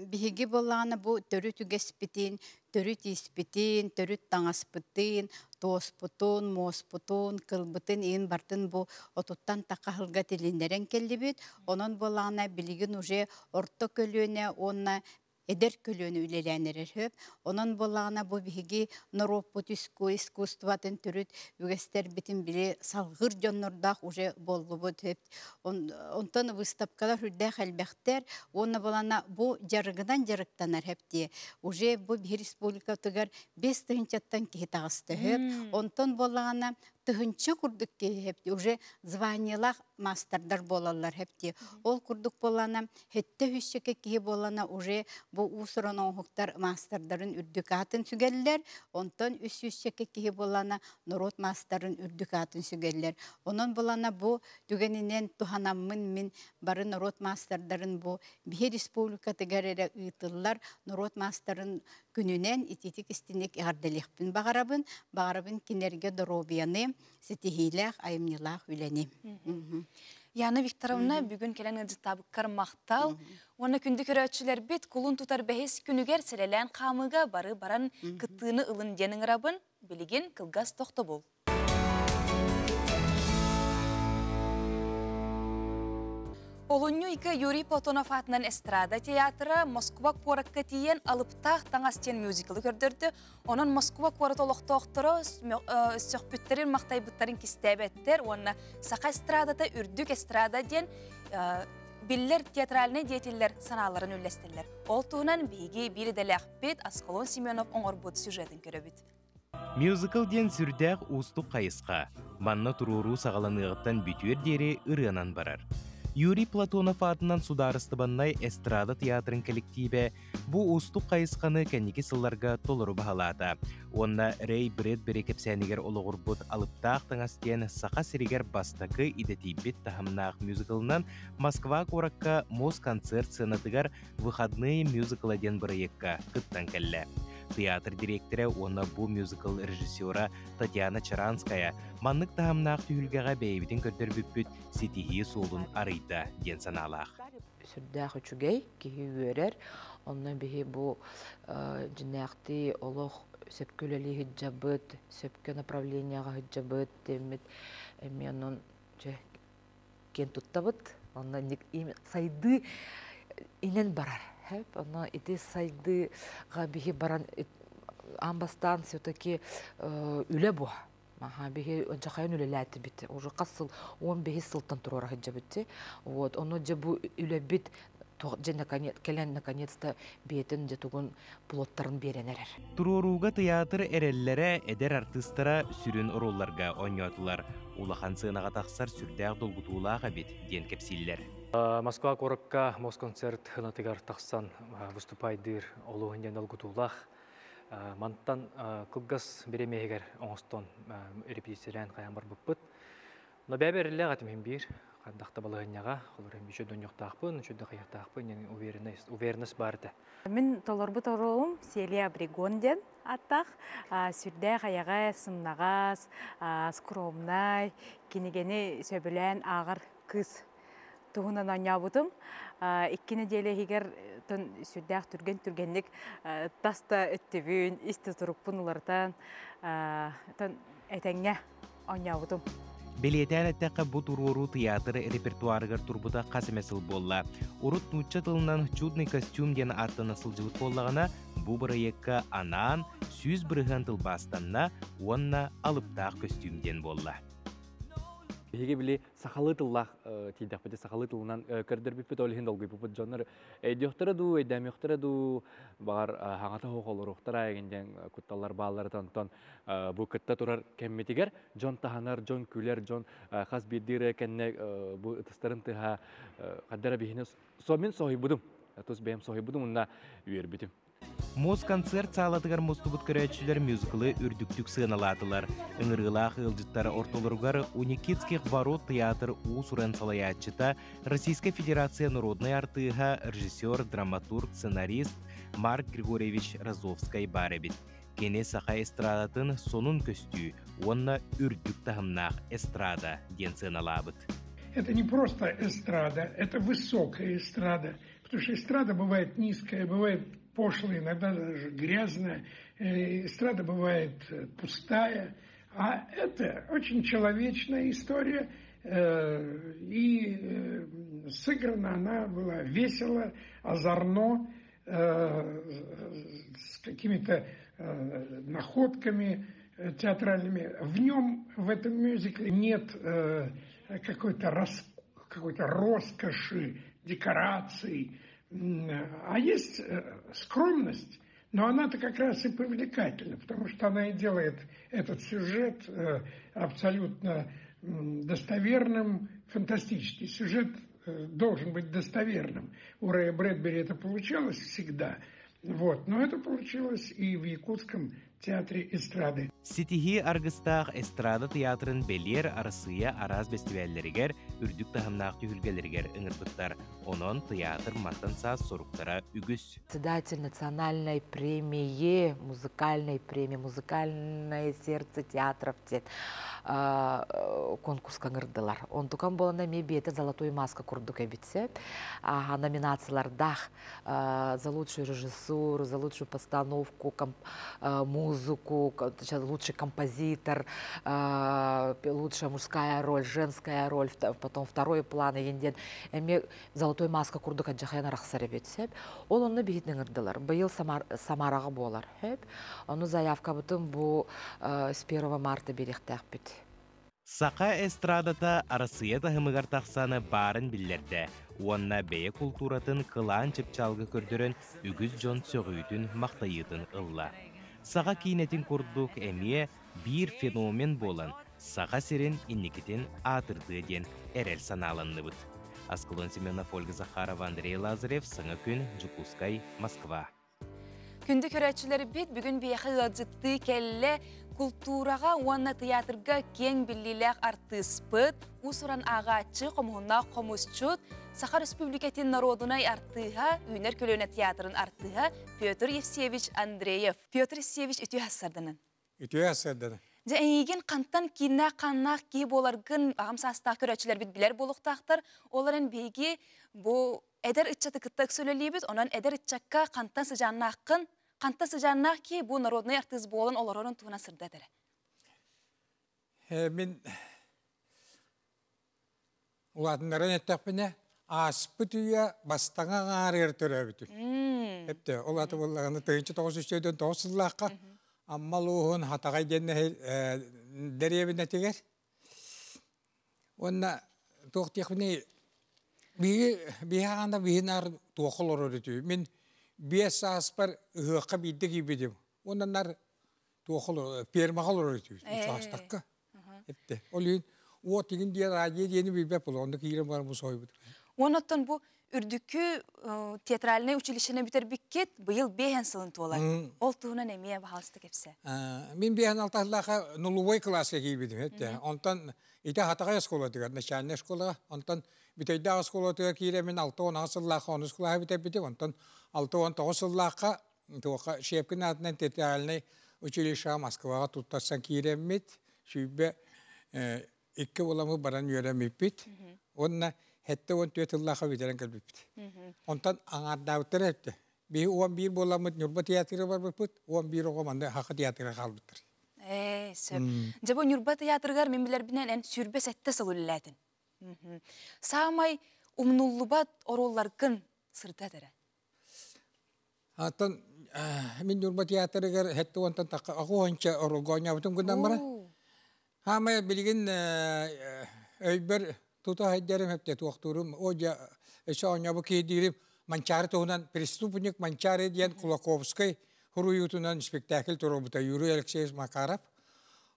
биһиги буоллаҕына бу төрүт үгэспитин, төрүт ииспитин, төрүт таҥаспытын, туоспутун, муоспутун, кылбытын иин бартын бу отуттан тахха тилиннэрэн кэллибит. Онон буоллаҕына билигин уже орто көлүөнэ уонна эдэр көлүөнэ үлэлээн эрэр сөп. Онон буоллаҕына бу биһиги норуоппут искусствотын төрүт үгэстэрбитин били салгыр дьоннордоох уже буоллубут сөп. Онтон выставкалар үрдээх элбэхтэр уонна буолана бу дьарыгынан дьарыктанар хэптиэ. Уже бу биһи республикатыгар 5000-тан киһи таҕыста сөп. Онтон буоллаҕына тыһынча курдук киһи хэпти уже званиелаах маастардар буолаллар хэпти. Ол курдук буоллана хэттэ үсчэкэ киһи буоллана уже бу уус-уран оҥоһуктар маастардарын үрдүк аатын сүгэллэр. Онтон 300 киһи буоллана норуот маастарын үрдүк аатын сүгэллэр. Онон буоллана бу түгэнинэн туһанаммын мин бары норуот маастардарын бу биһи республикатыгар эрэ ыытыллар норуот маастарын күнүнэн ититик истиник эҕэрдэлиэхпин баҕарабын. Баҕарабын кинилэргэ доруобуйаны, ситиһиилээх, айымньылаах үлэни. Яна Викторовна, бүгүн кэлэн ыалдьыттаабыккар махтал. Уонна күндү көрөөччүлэрбит кулун тутар бэһис күнүгэр сэлэлээн хаамыыга бары баран кыттыыны ылын диэн ыҥырабын. Билигин кылгас тохтобул. Олунньу ыйга Юрий Платонов аатынан эстрада театра Москва куоракка тиийэн Алыптаах таҥас диэн мюзиклы көрдөрдө. Онон Москва куорат олохтоохторо сөхпүттэрин, махтайбыттарын кистээбэттэр уонна саха эстрадата үрдүк эстрада диэн биллэр театральнай деятеллэр санааларын үллэстэллэр. Ол туһунан биһиги биир идэлээхпит Аскалон Семенов оҥорбут сюжетын көрөбүт. Мюзикл диэн сүрдээх уустук хайысха. Манна туруоруу саҕаланыаҕыттан бүтүөр диэри ырыанан барар. Юрий Платонов аатынан судаарыстыбаннай эстрада театрын кэлэктиибэ бу уустук хайысханы кэнники сылларга толору баһылаата уонна Рэй Брэдбери кэпсээнигэр олоҕурбут Алыптаах таҥас диэн Саха сиригэр бастакы идэтийбит таһымнаах мюзиклынан Москва куоракка Москонцерт сценатыгар «Выходные мюзикла» диэн бырайыакка кыттан кэллэ. Театр дириэктэрэ уонна бу мюзикл режиссера Татьяна Чаранская маннык таһымнаах түһүлгэҕэ бэйэбитин көрдөрбүппүт ситиһии суолун арыйда диэн санаалаах. Сүрдээх үчүгэй, киһи үөрэр. Онно биһи бу дьинээхтии олох сөпкө үлэлии сылдьабыт, сөпкө направлениеҕа сылдьабыт диэммит эмиэ онон дьэ киэн туттабыт. Онно сайдыы инэн барар. Онно ити сайдыыга биһи баран аан бастаан все-таки үлэ бу. Аха, биһи дьахайын үлэлээтибит. Уже хас сыл, 15 сылтан туруора сылдьабыт. Вот, ону дьэ бу үлэбит дьэ наконец кэлэн наконец-то бэйэтин дьэ тугун плодтарын биэрэн эрэр. Туруорууга тыйаатыр эрэллэрэ эдэр артыыстара сүрүн оруолларга оонньоотулар. Улахан сыанаҕа тахсар сүрдээх долгутуулаах эбит диэн кэпсииллэр. Москва куоракка Москонцерт хынатыгар тахсан выступайдыыр олуһун диэн долгутуулаах. Мантан кылгас бириэмэһигэр оҥостон репетициялээн хайаан барбыппыт. Но бэйэ эрэллээх этим иһин биир хайдах да балаһыанньаҕа, холобур үчүгэй донньуохтаахпын, үчүгэй да хайыахтаахпын диэн уверенность, уверенность баар этэ. Мин толорбут оруолум Селия Абригон диэн ааттаах. Сүрдээх эйэҕэс, сымнаҕас, скромнай, кинигэни сөбүлээн ааҕар кыыс туһунан оонньообутум. Икки нэдиэлэ иһигэр сүрдээх түргэн-түргэнник тас да өттүбүн, ис да турукпун уларытан, этэҥҥэ оонньообутум. Бэлиэтээн эттэххэ, бу туруоруу тыйаатыр репертуарыгар турбута хас эмэ сыл буолла. Урут нуучча тылынан «Чудный костюм» диэн ааттана сылдьыбыт буоллаҕына, бу бырайыакка анаан 100% тылбаастанна уонна «Алыптаах көстүүм» диэн буолла. Биһиги били сахалыы тыллаах тиийдэхпит, сахалыы тылынан көрдөрбүппүт, ол иһин долгуйбуппут дьоннор өйдүөхтэрэ дуу, өйдөөмүөхтэрэ дуу, баҕар хаҥата суох олоруохтара эҥин диэн кутталлар бааллар онтон бу кытта турар кэммитигэр дьон таһынар, дьон күлэр, дьон хас биирдии ырыа кэннэ бу ытыстарын тыаһа хаддара биһини мин соһуйбутум, тус бэйэм соһуйбутум уонна үөрбүтүм. Москонцерт саалатыгар мустубут көрөөччүлэр мюзиклы үрдүктүк сыаналаатылар. Ыҥырыылаах ыалдьыттар ортолоругар У Никитских ворот театр уус-уран салайааччыта, Российскай Федерация народнай артыыһа, режиссер, драматург, сценарист Марк Григорьевич Розовскай баар эбит. Кини саха эстрадатын сонун көстүү уонна үрдүк таһымнаах эстрада диэн сыаналаабыт. Это не просто эстрада, это высокая эстрада. Потому что эстрада бывает низкая, бывает пошлая, иногда даже грязная. Эстрада бывает пустая. А это очень человечная история. И сыграна она была весело, озорно. с какими-то находками театральными. В нем, в этом мюзикле нет какой-то рас, какой-то роскоши, декораций, а есть скромность, но она-то как раз и привлекательна, потому что она и делает этот сюжет абсолютно достоверным, фантастический сюжет должен быть достоверным. У Рэя Брэдбери это получалось всегда, вот, но это получилось и в Якутском театре эстрады. Ситиһии аргыстаах эстрада театрын бэлиэр Арассыыйа араас бэстибээллэригэр, үрдүк таһымнаах түһүлгэлэригэр ыҥырбыттар. Онон театр мантан саас соруктара үгүс. Председатель национальной премии, музыкальной премии, музыкальное сердце театров диэн конкурска ыҥырдылар. Онтукам буолана эмиэ биэтэ золотой маска курдук эбит сөп. Номинациялардаах за лучшую режиссуру, за лучшую постановку, музыку, лучший композитор, лучшая мужская роль, женская роль, потом второй план егенден. Эми золотой маска курдук аджахаян арахсар эбит сөп. Ол онно биһитин ыҥырдылар. Быйыл Самараҕа буолар. Хөп. Ону заявкабытын бу с 1 марта бириэхтээхпит. Саха эстрадата Арассыыйа таһымыгар тахсан баарын биллэрдэ уонна бэйэ култууратын кылаан чыпчаалга көрдөрөн үгүс дьон сөҕүүтүн-махтайыытын ылла. Саха киинэтин курдук эмиэ биир феномен буолан Саха сирин инникитин аатырдыа диэн эрэл санааланныбыт. Аскалон Семенов, Ольга Захарова, Андрей Лазарев, Саҥа күн, Дьокуускай, Москва. Күндү көрөөччүлэрбит, бүгүн биһиэхэ ыалдьыттыы кэллэ култуураҕа уонна тыйаатырга киэҥ биллиилээх артыыспыт, уус-уран ааҕааччы, хомуһуннаах хомусчут, Саха Республикатын норуодунай артыыһа, Үүнэр көлүөнэ театрын артыыһа Петр Евсеевич Андреев. Петр Евсеевич үтүө сарданын. Үтүө сарданын. Дьэ, эйигин хантан кииннээх ханнаах киһи буоларгын аҕам саастаах көрөөччүлэрбит билэр буолуохтаахтар. Ол эрэн биһиги бу эдэр ыччаты кытта ыкса үлэлиибит, онон эдэр ыччакка хантан сыдьааннааххын, хантан сыдьааннаах киһи бу народнай артыыс буолан олорорун туһунан сырдат эрэ. Мин улаатыннаран эттэхпинэ, ааспыт үйэ бастаҥа аҥаарыгар төрөөбүтүм. Эптэ, ол аты буоллаҕына 1909 сыллаахха Амма улууһун Хатаҕай диэн дэриэбинэтигэр Уонна туох диэхпиний биһиги биһи аҕана биһи наар туохха олорор үтү. Мин 5 сааспар ыһыахха биирдэ киирбитим. Уонна нар туохха олорор фермаҕа олорор үтү учаастакка. Эттэ. Ол иһин уот игин диэн радио диэни билбэт буолуо. Онно киирэн баран бу соһуйбут. Уонна бу үрдүкү театральнай училищены бүтэрбиккит быйыл биэһэн сылын туолар. Ол туһунан эмиэ баһаалыста кэпсээ. Мин биэһэн алтаһылаахха нулевой класска киирбитим этэ. Онтон ити Хатаҕай оскуолатыгар, начальнай школаҕа, онтон Бүтэйдээх оскуолатыгар киирэн мин 68 сыллаахха онус кылааһы бүтэрбитим. Онтон 69 сыллаахха туохха Щепкин аатынан театральнай училищеҕа Москваҕа туттарсан киирэммит, сүүрбэ икки уоламмыт баран үөрэммиппит уонна 74 сыллаахха бүтэрэн кэлбиппит. Онтон аҥаардаабыттара эттэ. Биһи 11 буоламмыт Ньурба театрыгар барбыппыт, 11 оҕо манна Хаха театрыгар хаалбыттар. Ээ, сөп. Дьэ бу Ньурба театрыгар мин билэрбинэн эн 27 сыл үлэлээтин. Саамай умнуллубат оруолларгын сырдат эрэ. Аттан мин Ньурба театрыгар 70-тан тахха оҕуонча оруолга оонньообутум гынан баран Хаамай билигин өйбөр тута сылдьарым эптэ туохтуурум о дьэ өссө оонньообут киһи диирим Манчаары туһунан «Преступник Манчаары» диэн Кулаковскай суруйуутунан спектакль туруорбута Юрий Алексеевич Макаров.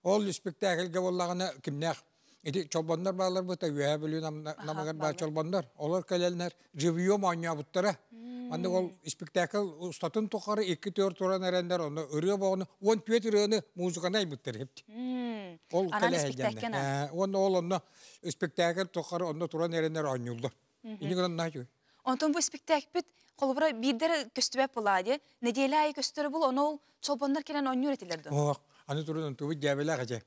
Ол спектакльга буоллаҕына кимнээх ити чолбоннор бааллар быта Үөһээ Бүлүү намыгар баар чолбоннор олор кэлэлнэр живьем оонньообуттара. Маннык ол спектакль устатын тухары 2-4 туран эрэннэр онно ырыа боҕону 14 ырыаны музыканы айбыттар эбит. Ол кэлэ сылдьаннар. Уонна ол онно спектакль тухары онно туран эрэннэр оонньууллар. Ини гынан наһаа Онтон бу спектакльпит холобура биирдэр көстүбэт буолаа дии. Нэдиэлэ аайы көстөрө бул, ону ол чолбоннор кэлэн оонньуур этилэр дуо? Ох, аны туран онтубут дьээбэлээх этэ.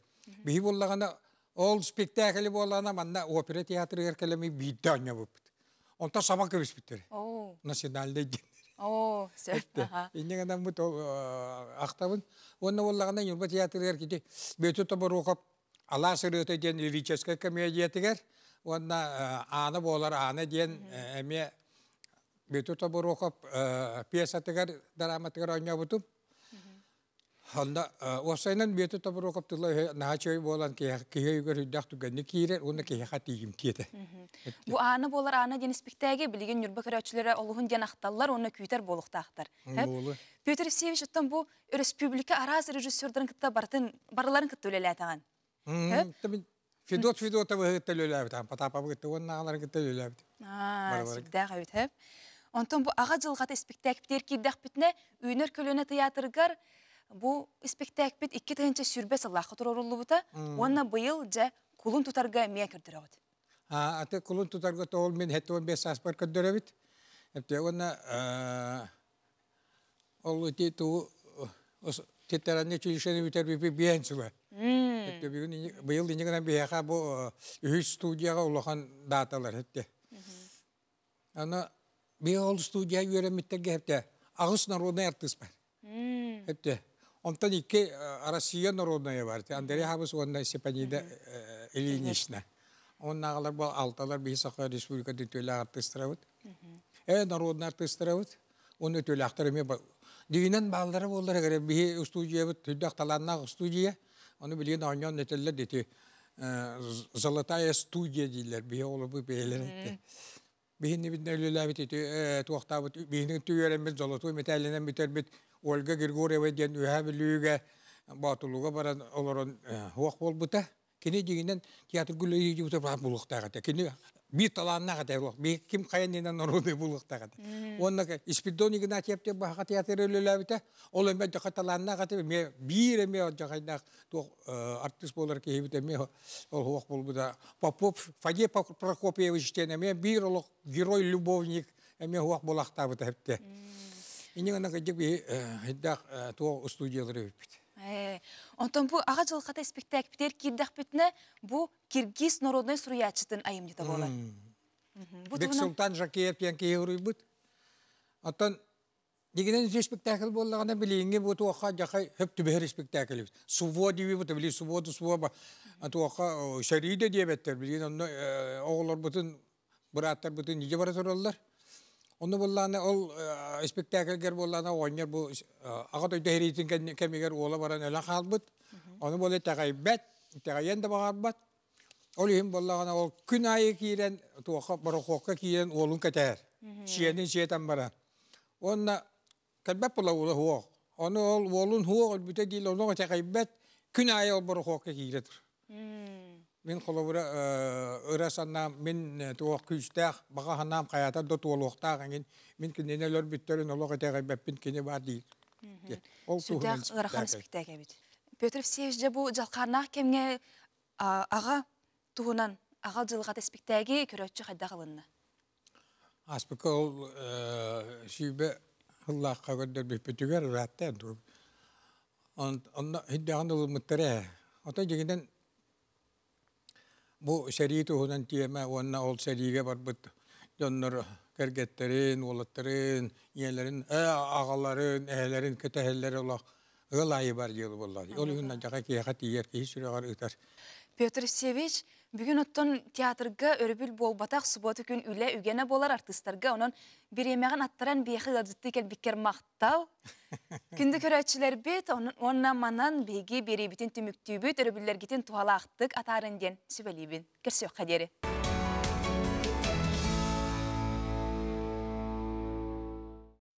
Биһи буоллаҕына ол спектакль буоллаҕына манна опера театрыгар кэлэми биирдэ оонньообуппут. Онтон саба кэбиспиттэр. Национальный диэн. Оо, сөп. Инньэ гынаммыт ол ахтабын. Уонна буоллаҕына Ньурба театрыгар кити Бүөтүр Тоборуокап Алаас ырыата диэн лирическэй комедиятыгар уонна Аана буолар Аана диэн эмиэ Бүөтүр Тобуруокап пьесатыгар, драматыгар оонньообутум. Онно уопсайынан Бүөтүр Тобуруокап тыла наһаа үчүгэй буолан киһи өйүгэр үрдээх түгэнник киирэр уонна киһиэхэ тиийимтиэ этэ. Бу Аана буолар Аана диэн испиктээги билигин Ньурба көрөөччүлэрэ олуһун диэн ахталлар уонна күүтэр буолуохтаахтар. Петр Евсеевич оттон бу өрөспүүбүлүкэ араас режиссердарын кытта барытын барыларын кытта үлэлээтэҕин. Федот Федотовы кытта үлэлээбит, Потаповы кытта уонна аҕаларын кытта үлэлээбит. Сүрдээх эбит, һэ. Онтон бу аҕа дьылҕата испиктээкпитигэр киирдэхпитинэ, Үүнэр көлүөнэ тыйаатырыгар бу испиктээкпит 2020 сыллаахха туруоруллубута уонна быйыл дьэ кулун тутарга эмиэ көрдөрөҕүт. Аты кулун тутарга тоҕул мин 75 сааспар көрдөрөбүт. Уонна Ол ити туу тетраня училищены бүтэрбиппит биэн сыла. Бүгүн быйыл инньэ гынан биһиэхэ бу үһүс студияҕа улахан дааталар этте. Аны би ол студия үөрэммиттэргэ хепте аҕыс народный артыыс бар. Хепте. Онтон икки Россия народная бар. Андрей Хабыс уонна Степанида Ильинична. Оннааҕылар бу алталар биһи Саха Республикатын үтүөлээх артыыстарабыт. Э народный артыыстарабыт. Уонна үтүөлээхтэр эмиэ дьиҥинэн бааллара буоллар эрэ биһи устуудьуйабыт сүрдээх талааннаах устуудьуйа. Ону билигин оонньоон этэллэр ити золотая студия дииллэр биһи оҕолорбут бэйэлэрэ биһиннибитинэ үлэлээбит ити туохтаабыт биһини үөрэммит золотой мэтээлинэн бүтэрбит Ольга Григорьева диэн Үөһээ Бүлүүгэ Боотулууга баран олорон суох буолбута. Кини дьиҥинэн театрга үлэлии баар буолуохтаах этэ. Кини биир талааннаах этэ. Биир ким хайа иннинэн норуодуй буолуохтаах этэ. Уонна Испирдон Игнатьев диэн баһаха театр үлэлээбитэ. Ол эмиэ дьаха талааннаах этэ. Эмиэ биир эмиэ дьахайдаах туох артыыс буолар киһибит эмиэ ол суох буолбута. Попов Фадей Прокопьевич диэн эмиэ биир олох герой-любовник эмиэ суох буолахтаабыта эбитэ. Инньэ гынан кырдьык биһи хайдах туох студиялары эбиппит. Онтон бу аҕа дьылҕата испиктээкпитигэр киирдэхпитинэ, бу киргиз народнай суруйааччытын айымньыта буолар. Бек Султан Жакеев диэн киһи уруйбут. Оттон дигинэн испиктээкил буоллаҕына билиҥҥи бу туохха дьахай хөп түбэһэр испиктээкил эбит. Суво диибит били субуоту суоба туохха сэрии да диэбэттэр билигин онно оҕолорбутун бырааттарбытын илдьэ бара тураллар. Онно буоллаҕына ол испиктээкилгэр буоллаҕына оҕонньор бу аҕа дойду сэриитин кэмигэр уола баран өлөн хаалбыт. Ону буола итэҕэйбэт, итэҕэйиэн да баҕарбат. Ол иһин буоллаҕына ол күн аайы киирэн туохха борохуокка киирэн уолун кэтэһэр. Сиэнин сиэтэн баран. Уонна кэлбэт буола уола суох. Ону ол уолун суох өлбүтэ диил ону итэҕэйбэт күн аайы ол борохуокка киирэ тур. Мин холобура ыра санаам мин туох күүстээх баҕа санаам хайата да туолуохтаах эҥин мин кинини өлөрбүттэрин олох итэҕэйбэппин кини баар диир. Ол туһунан ыарахан испиктээк эбит. Петр Евсеевич дьэ бу дьалхааннаах кэмҥэ аҕа туһунан аҕа дьылҕата испиктээги көрөөччү хайдах ылынна? Ааспыкка ол сүүбэ сыллаахха көрдөрбүппүтүгэр ыраатта Онно сирдээҕин ылыммыттара ээ. Отой дьиҥинэн бу сэрии туһунан тиэмэ уонна ол сэриигэ барбыт дьоннор кэргэттэрин, уолаттарын, ийэлэрин, аҕаларын, эһэлэрин кэтэһэллэрэ олох ыал аайы бар дьыала буолла. Ол иһин алдьархай киһиэхэ тиийэр, киһи сүрэҕэр ыытар. Петр Евсеевич, бүгүн оттон театрга өрөбүл буолбатах субуота күн үлэ үгэнэ буолар артыыстарга онон бириэмэҕин аттаран биэхэ ыалдьыттыы кэлбиккэр махтал. Күндү көрөөччүлэрбит, уонна манан биһиги биэриибитин түмүктүүбүт, өрөбүллэргитин туһалаахтык атаарын диэн сүбэлиибин. Көрсүөххэ диэри.